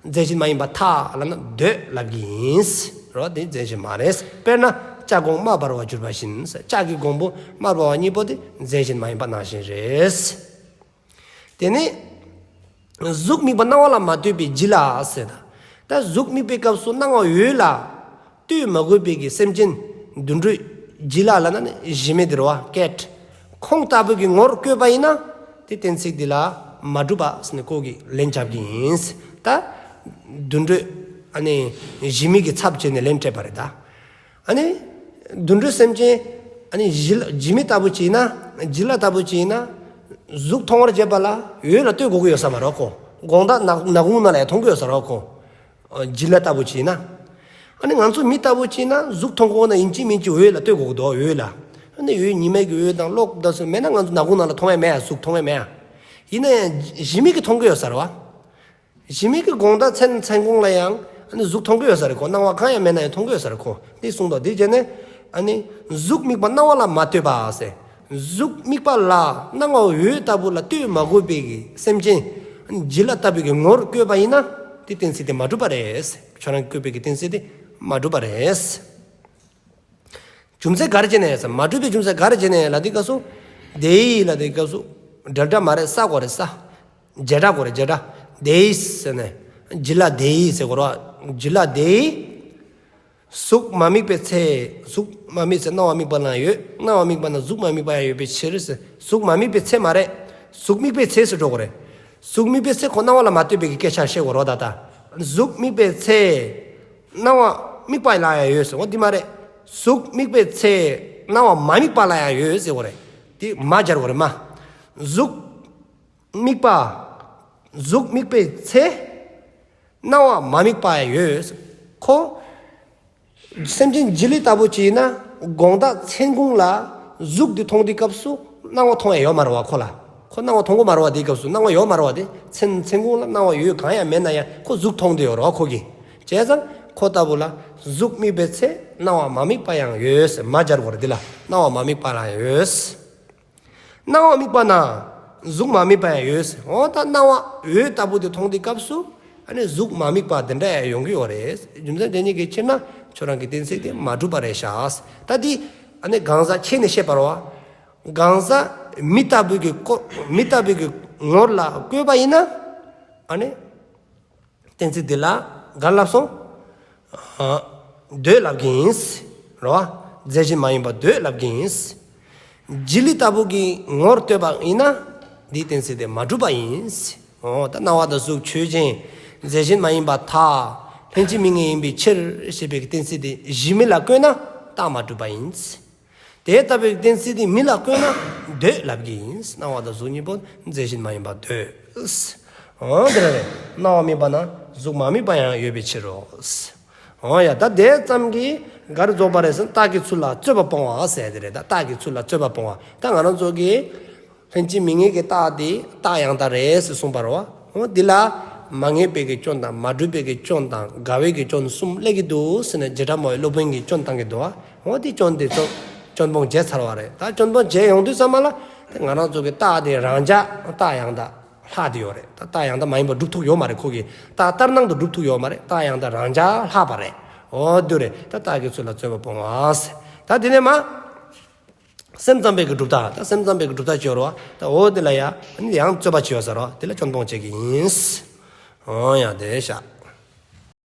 རྫས་གཞན་མ་ཡིན་པར་ཐལ་ལབ་ན་འདོད་ལབ་ཀྱི་ཡིན། རོ་དེ་རྫས་གཞན་མ་རེད། དཔེར་ན་ལྕགས་གོང་དམར་འབར་བར་གྱུར་པ་བཞིན། ལྕགས་ཀྱི་གོང་བུ་དམར་འབར་བ་གཉིས་པོ་དེ་རྫས་གཞན་མ་ཡིན་པ་ནང་བཞིན་རེད། དེ་ནས། གཟུགས་དམིགས་པ་སྣང་བ་ལ་མ་ལྟོས་པའི་བྱི་ལ་ཟེར་ད། ད་གཟུགས་དམིགས་པའི་སྐབས་སུ་སྣང་བ་འོད་ལ་ལྟོས་མ་དགོས་པའི་གི་སེམས་ཅན་དུད་འགྲོའི་བྱི་ལ་ལབ་ན་ནི་གཞི་མེད་དེ་རེད་བ། ཀེཊ། ཁོང་ལྟ་བུ་གི་ངོར་བཀོད་པ་ཡིན་ན། དེ་གཏན་ཚིགས་འདི་ལ་མ་གྲུབ་པ་ཟེར་ནས་ཁོ་གིས་ལན་རྒྱབ་ཀྱི་ཡིན། ད་དུད་འགྲོའི་ཨ་ནི་གཞི་མེད་ཀྱི་ཚབ་བྱས་ནས་ལན་སྤྲད་པ་རེད་ད། ཨ་ནི། དུད་འགྲོའི་སེམས་ཅན། ཨ་ནི་བྱི་ལ་བྱི་མི་ལྟ་བུ་ཅིག་ཡིན་ན། བྱི་ལ་ལྟ་བུ་ཅིག་ཡིན་ན། གཟུགས་མཐོང་བར་བྱེད་པ་ལ་འོད་ལ་ལྟོས་དགོས་ཀྱི་ཡོད་ས་མ་རེད་ཁོ། དགོང་དག་ནག་ནག་ཁུང་ནང་ལ་ཡང་མཐོང་གི་ཡོད་ས་རེད་ཁོ། བྱི་ལ་ལྟ་བུ་ཅིག་ཡིན་ན། ཨ་ནི་ང་ཚོ་མི་ལྟ་བུ་ཅིག་ཡིན་ན་གཟུགས་མཐོང་དགོས་ན་ཡིན་གཅིག་མིན་གཅིག་འོད་ལ་ལྟོས་དགོས་ཀྱི་འདུག། འོད་ལ། ཨ་ནི་འོད་ཉི་མའི་གི་འོད་དང་གློག་དང་སོགས་མེད་ན་ང་ཚོ་ནག་ཁུང་ནང་ལ་མཐོང་ཡ་མེད་ཡ། གཟུགས་མཐོང་ཡ་མེད་ཡ། ཡིན་ན་ཡང་གཞི་མིག་གིས་མཐོང་གི་ཡོད་ས་རེད་བ། གཞི་མིག་གིས་དགོངས་དག་མཚན་མཚན་གུང་ལ་ཡང་ཨ་ནི་གཟུགས་མཐོང་གི་ཡོད་ས་རེད་ཁོ། སྣང་བ་གང་ཡང་མེད་ན་ཡང་མཐོང་གི་ཡོད་ས་རེད་ཁོ། འདི་གསུངས་དོ། འདི་བྱས་ནས་ཨ་ནི་གཟུགས་དམིགས་པ་སྣང་བ་ལ་མ་ལྟོས་པ་ཟེར། གཟུགས་དམིགས་པ་ལ་སྣང་བ་འོད་ལྟ་བུ་ལ་ལྟོས་མ་དགོས་པའི་གི་སེམས་ཅན་ཨ་ནི་བྱི་ལ་ལྟ་བུའི་གི་ངོར་བཀོད་པ་ཡིན་ན་དེ་གཏན་ཚིགས་དེ་མ་གྲུབ་པ་རེད། ཁྱོད་རང་གིས་བཀོད་པའི་གི་གཏན་ཚིགས་དེ་མ་གྲུབ་པ་རེད། རྒྱུ་མཚན་ག་རེ་བྱས་ནས་ཟེར། མ་གྲུབ་པའི་རྒྱུ་མཚན་ག་རེ་བྱས་ནས་ལ་དེའི་སྐབས་སུ། དེའི་ལ་དེའི་སྐབས་སུ། འདྲ་འདྲ་མ་རེད་ས་གོ་རེད་ས། བྱེད་སྒྲ་གོ་རེད་བྱེད་སྒྲ། དེའི་ཟེར་ནས། བྱི་ལ་དེའི་ཟེར་གོ་ར། བྱི་ལ་དེའི། གཟུགས་མ་དམིགས་པའི་ཚེ། གཟུགས་མ་དམིགས་ཚེ་སྣང་བ་དམིགས་པ་ལ་ཡོད། སྣང་བ་དམིགས་པ་ན་གཟུགས་མ་དམིགས་པ་ཡང་ཡོད་པའི་ཕྱིར་ཟེར། གཟུགས་མ་དམིགས་པའི་ཚེ་མ་རེད། གཟུགས་དམིགས་པའི་ཚེ་ཟེར་འགྲོ་གོ་རེད། གཟུགས་དམིགས་པའི་ཚེ་ཁོ་སྣང་བ་ལ་མ་ལྟོས་པའི་གི་སྐད་ཆ་བཤད་གོ་རོ་ད་ལྟ། གཟུགས་དམིགས་པའི་ཚེ། སྣང་བ་དམིགས་པ་ལ་ཡང་ཡོད་ཟེར་འོ་འདི་མ་རེད། གཟུགས་དམིགས་པའི་ཚེ། སྣང་བ་མ་དམིགས་པ་ལ་ཡང་ཡོད་ཟེར་བ་རེད། དེ་མ་སྦྱར་བ་རེད་མ། གཟུགས་དམིགས་པ། གཟུགས་དམིགས་པའི་ཚེ། སྣང་བ་མ་དམིགས་པ་ཡང་ཡོད་ཟེར། ཁོ། སེམས་ཅན་བྱི་ལི་ལྟ་བུ་ཅིག་ཡིན་ན་དགོངས་དག་མཚན་གུང་ལ་གཟུགས་འདི་མཐོང་དུས་སྐབས་སུ་སྣང་བ་མཐོང་ཡ་ཡོད་མ་རེད་བ་ཁོ་ལ། ཁོ་སྣང་བ་མཐོང་གི་མ་རེད་བ་དེའི་སྐབས་སུ་སྣང་བ་ཡོད་མ་རེད་བ་དེ་མཚན་མཚན་གུང་ལ་སྣང་བ་ཡོད་གང་ཡང་མེད་ན་ཡང་ཁོ་གཟུགས་མཐོང་དུ་ཡོད་རེད་བ་ཁོ་གིས། བྱས་ཙང་ཁོ་ལྟ་བུ་ལ་གཟུགས་དམིགས་པའི་ཚེ་སྣང་བ་མ་དམིགས་པ་ཡང་ཡོད་ཟེར་མ་སྦྱར་བ་རེད་འདི་ལ་སྣང་བ་མ་དམིགས་པ་ལ་ཡང་ཡོད། སྣང་བ་དམིགས་པ་ན་གཟུགས་མ་དམིགས་པ་ཡང་ཡོད་ཟེར། འོ་ད་སྣང་བ་འོད་ལྟ་བུ་དེ་མཐོང་དུས་སྐབས་སུ་ཨ་ནི་གཟུགས་མ་དམིགས་པ་དེ་འདྲ་ཡང་ཡོང་གི་ཡོད་རེད། རྒྱུ་མཚན་དེ་གཉིས་ཀྱི་ཕྱིར་ན་ཁྱོད་རང་གི་གཏན་ཚིགས་དེ་མ་གྲུབ་པ་རེད་ཤག་ད་དེ་ཨ་ནི་གང་ཟག་ཁྱེད་ནས་བཤད་པ་རེད་བ། གང་ཟག་མི་ལྟ་བུའི་གི་སྐོར་མི་ལྟ་བུའི་གི་ངོར་ལ་བཀོད་པ་ཡིན་ན་ཨ་ནི། གཏན་ཚིགས་འདི་ལ་ག་ལབ་སོང་། ཨ། འདོད་ལབ་ཀྱི་ཡིན། རེད་བ། རྫས་གཞན་མ་ཡིན་པ་འདོད་ལབ་ཀྱི་ཡིན། བྱི་ལི་ལྟ་བུ་གི་ངོར་ལྟོས་པ་ཡིན་ན། འདིའི་གཏན་ཚིགས་དེ་མ་གྲུབ་པ་ཡིན། འོ་ད་སྣང་བ་དང་གཟུགས་ཆོས་ཅན། རྫས་གཞན་མ་ཡིན་པར་ཐལ། ལྷན་ཅིག་དམིགས་ངེས་ཡིན་པའི་ཕྱིར་ཞེས་པའི་གཏན་ཚིགས་དེ་གཞི་མི་ལ་བཀོད་ན་རྟགས་མ་གྲུབ་པ་ཡིན། དེ་ལྟ་བུའི་གཏན་ཚིགས་དེ་མི་ལ་བཀོད་ན་འདོད་ལབ་ཀྱི་ཡིན། སྣང་བ་དང་གཟུགས་གཉིས་པོ་རྫས་གཞན་མ་ཡིན་པར་འདོད། འོ་དེ་ལ་རེད། སྣང་བ་དམིགས་པ་ན་གཟུགས་མ་དམིགས་པ་ཡང་ཡོད་པའི་ཕྱིར་རོ། འོ་ཡ་ད་དེ་ཙམ་གྱིས་གར་རྫོགས་པ་རེད་ཟེར་རྟགས་ཀྱི་ཚུལ་ལ་རྩོད་པ་སྤོང་བ་ཟེར་དེ་རེད། ད་རྟགས་ཀྱི་ཚུལ་ལ་རྩོད་པ་སྤོང་བ་ད་ང་རང་ཚོ་གིས། ལྷན་ཅིག་དམིགས་ངེས་ཀྱི་རྟགས་དེ་རྟགས་ཡང་དག་རེད་ཟེར་གསུངས་པ་རེད་བ། འོ་འདི་ལ་མ་ངེས་པའི་གི་སྐྱོན་དང་མ་གྲུབ་པའི་གི་སྐྱོན་དང་འགལ་བའི་གི་སྐྱོན་གསུམ་སླེབས་ཀྱི་འདུག་ཟེར་ནས་རྗེ་བྲག་སྨྲ་བའི་སློབ་དཔོན་གྱིས་སྐྱོན་བཏང་གི་འདུག་བ། འོ་འདི་སྐྱོན་དེ་ཚོ་སྐྱོན་སྤོང་བྱས་ཚར་བ་རེད། ད་སྐྱོན་སྤོང་བྱས་ཡོང་དུས་ཙམ་པ་ལ་དེ་ང་རང་ཚོ་གི་རྟགས་དེ་རང་འཇགས་རྟགས་ཡང་དག་ལྷག་བསྡད་ཡོད་རེད། ད་རྟགས་ཡང་དག་མ་ཡིན་པ་སྒྲུབ་ཐུབ་ཡོད་མ་རེད། ཁོ་གི་རྟགས་ལྟར་སྣང་དུ་སྒྲུབ་ཐུབ་ཡོད་མ་རེད། རྟགས་ཡང་དག་རང་འཇགས་ལྷག་པ་རེད། འོ་འདི་རེད། ད་རྟགས་ཀྱི་ཚུལ་ལ་རྩོད་པ་སྤོང་བ་ཟེར། ད་དེ་ནས་མ། སེམས་ཙམ་པའི་གི་གྲུབ་མཐའ་ད་སེམས་ཙམ་པའི་གི་གྲུབ་མཐའ་སྦྱོར་བ་ད་འོ་དེ་ལ་ཡ་ཨ་ནི་ཡང་རྩོད་པ་བྱེད་ཡོད་ཟེར་རོ། དེ་ལ་སྐྱོན་སྤོང་བྱེད་ཀྱི་ཡིན། འོ་ཡ་དེ་ཤ།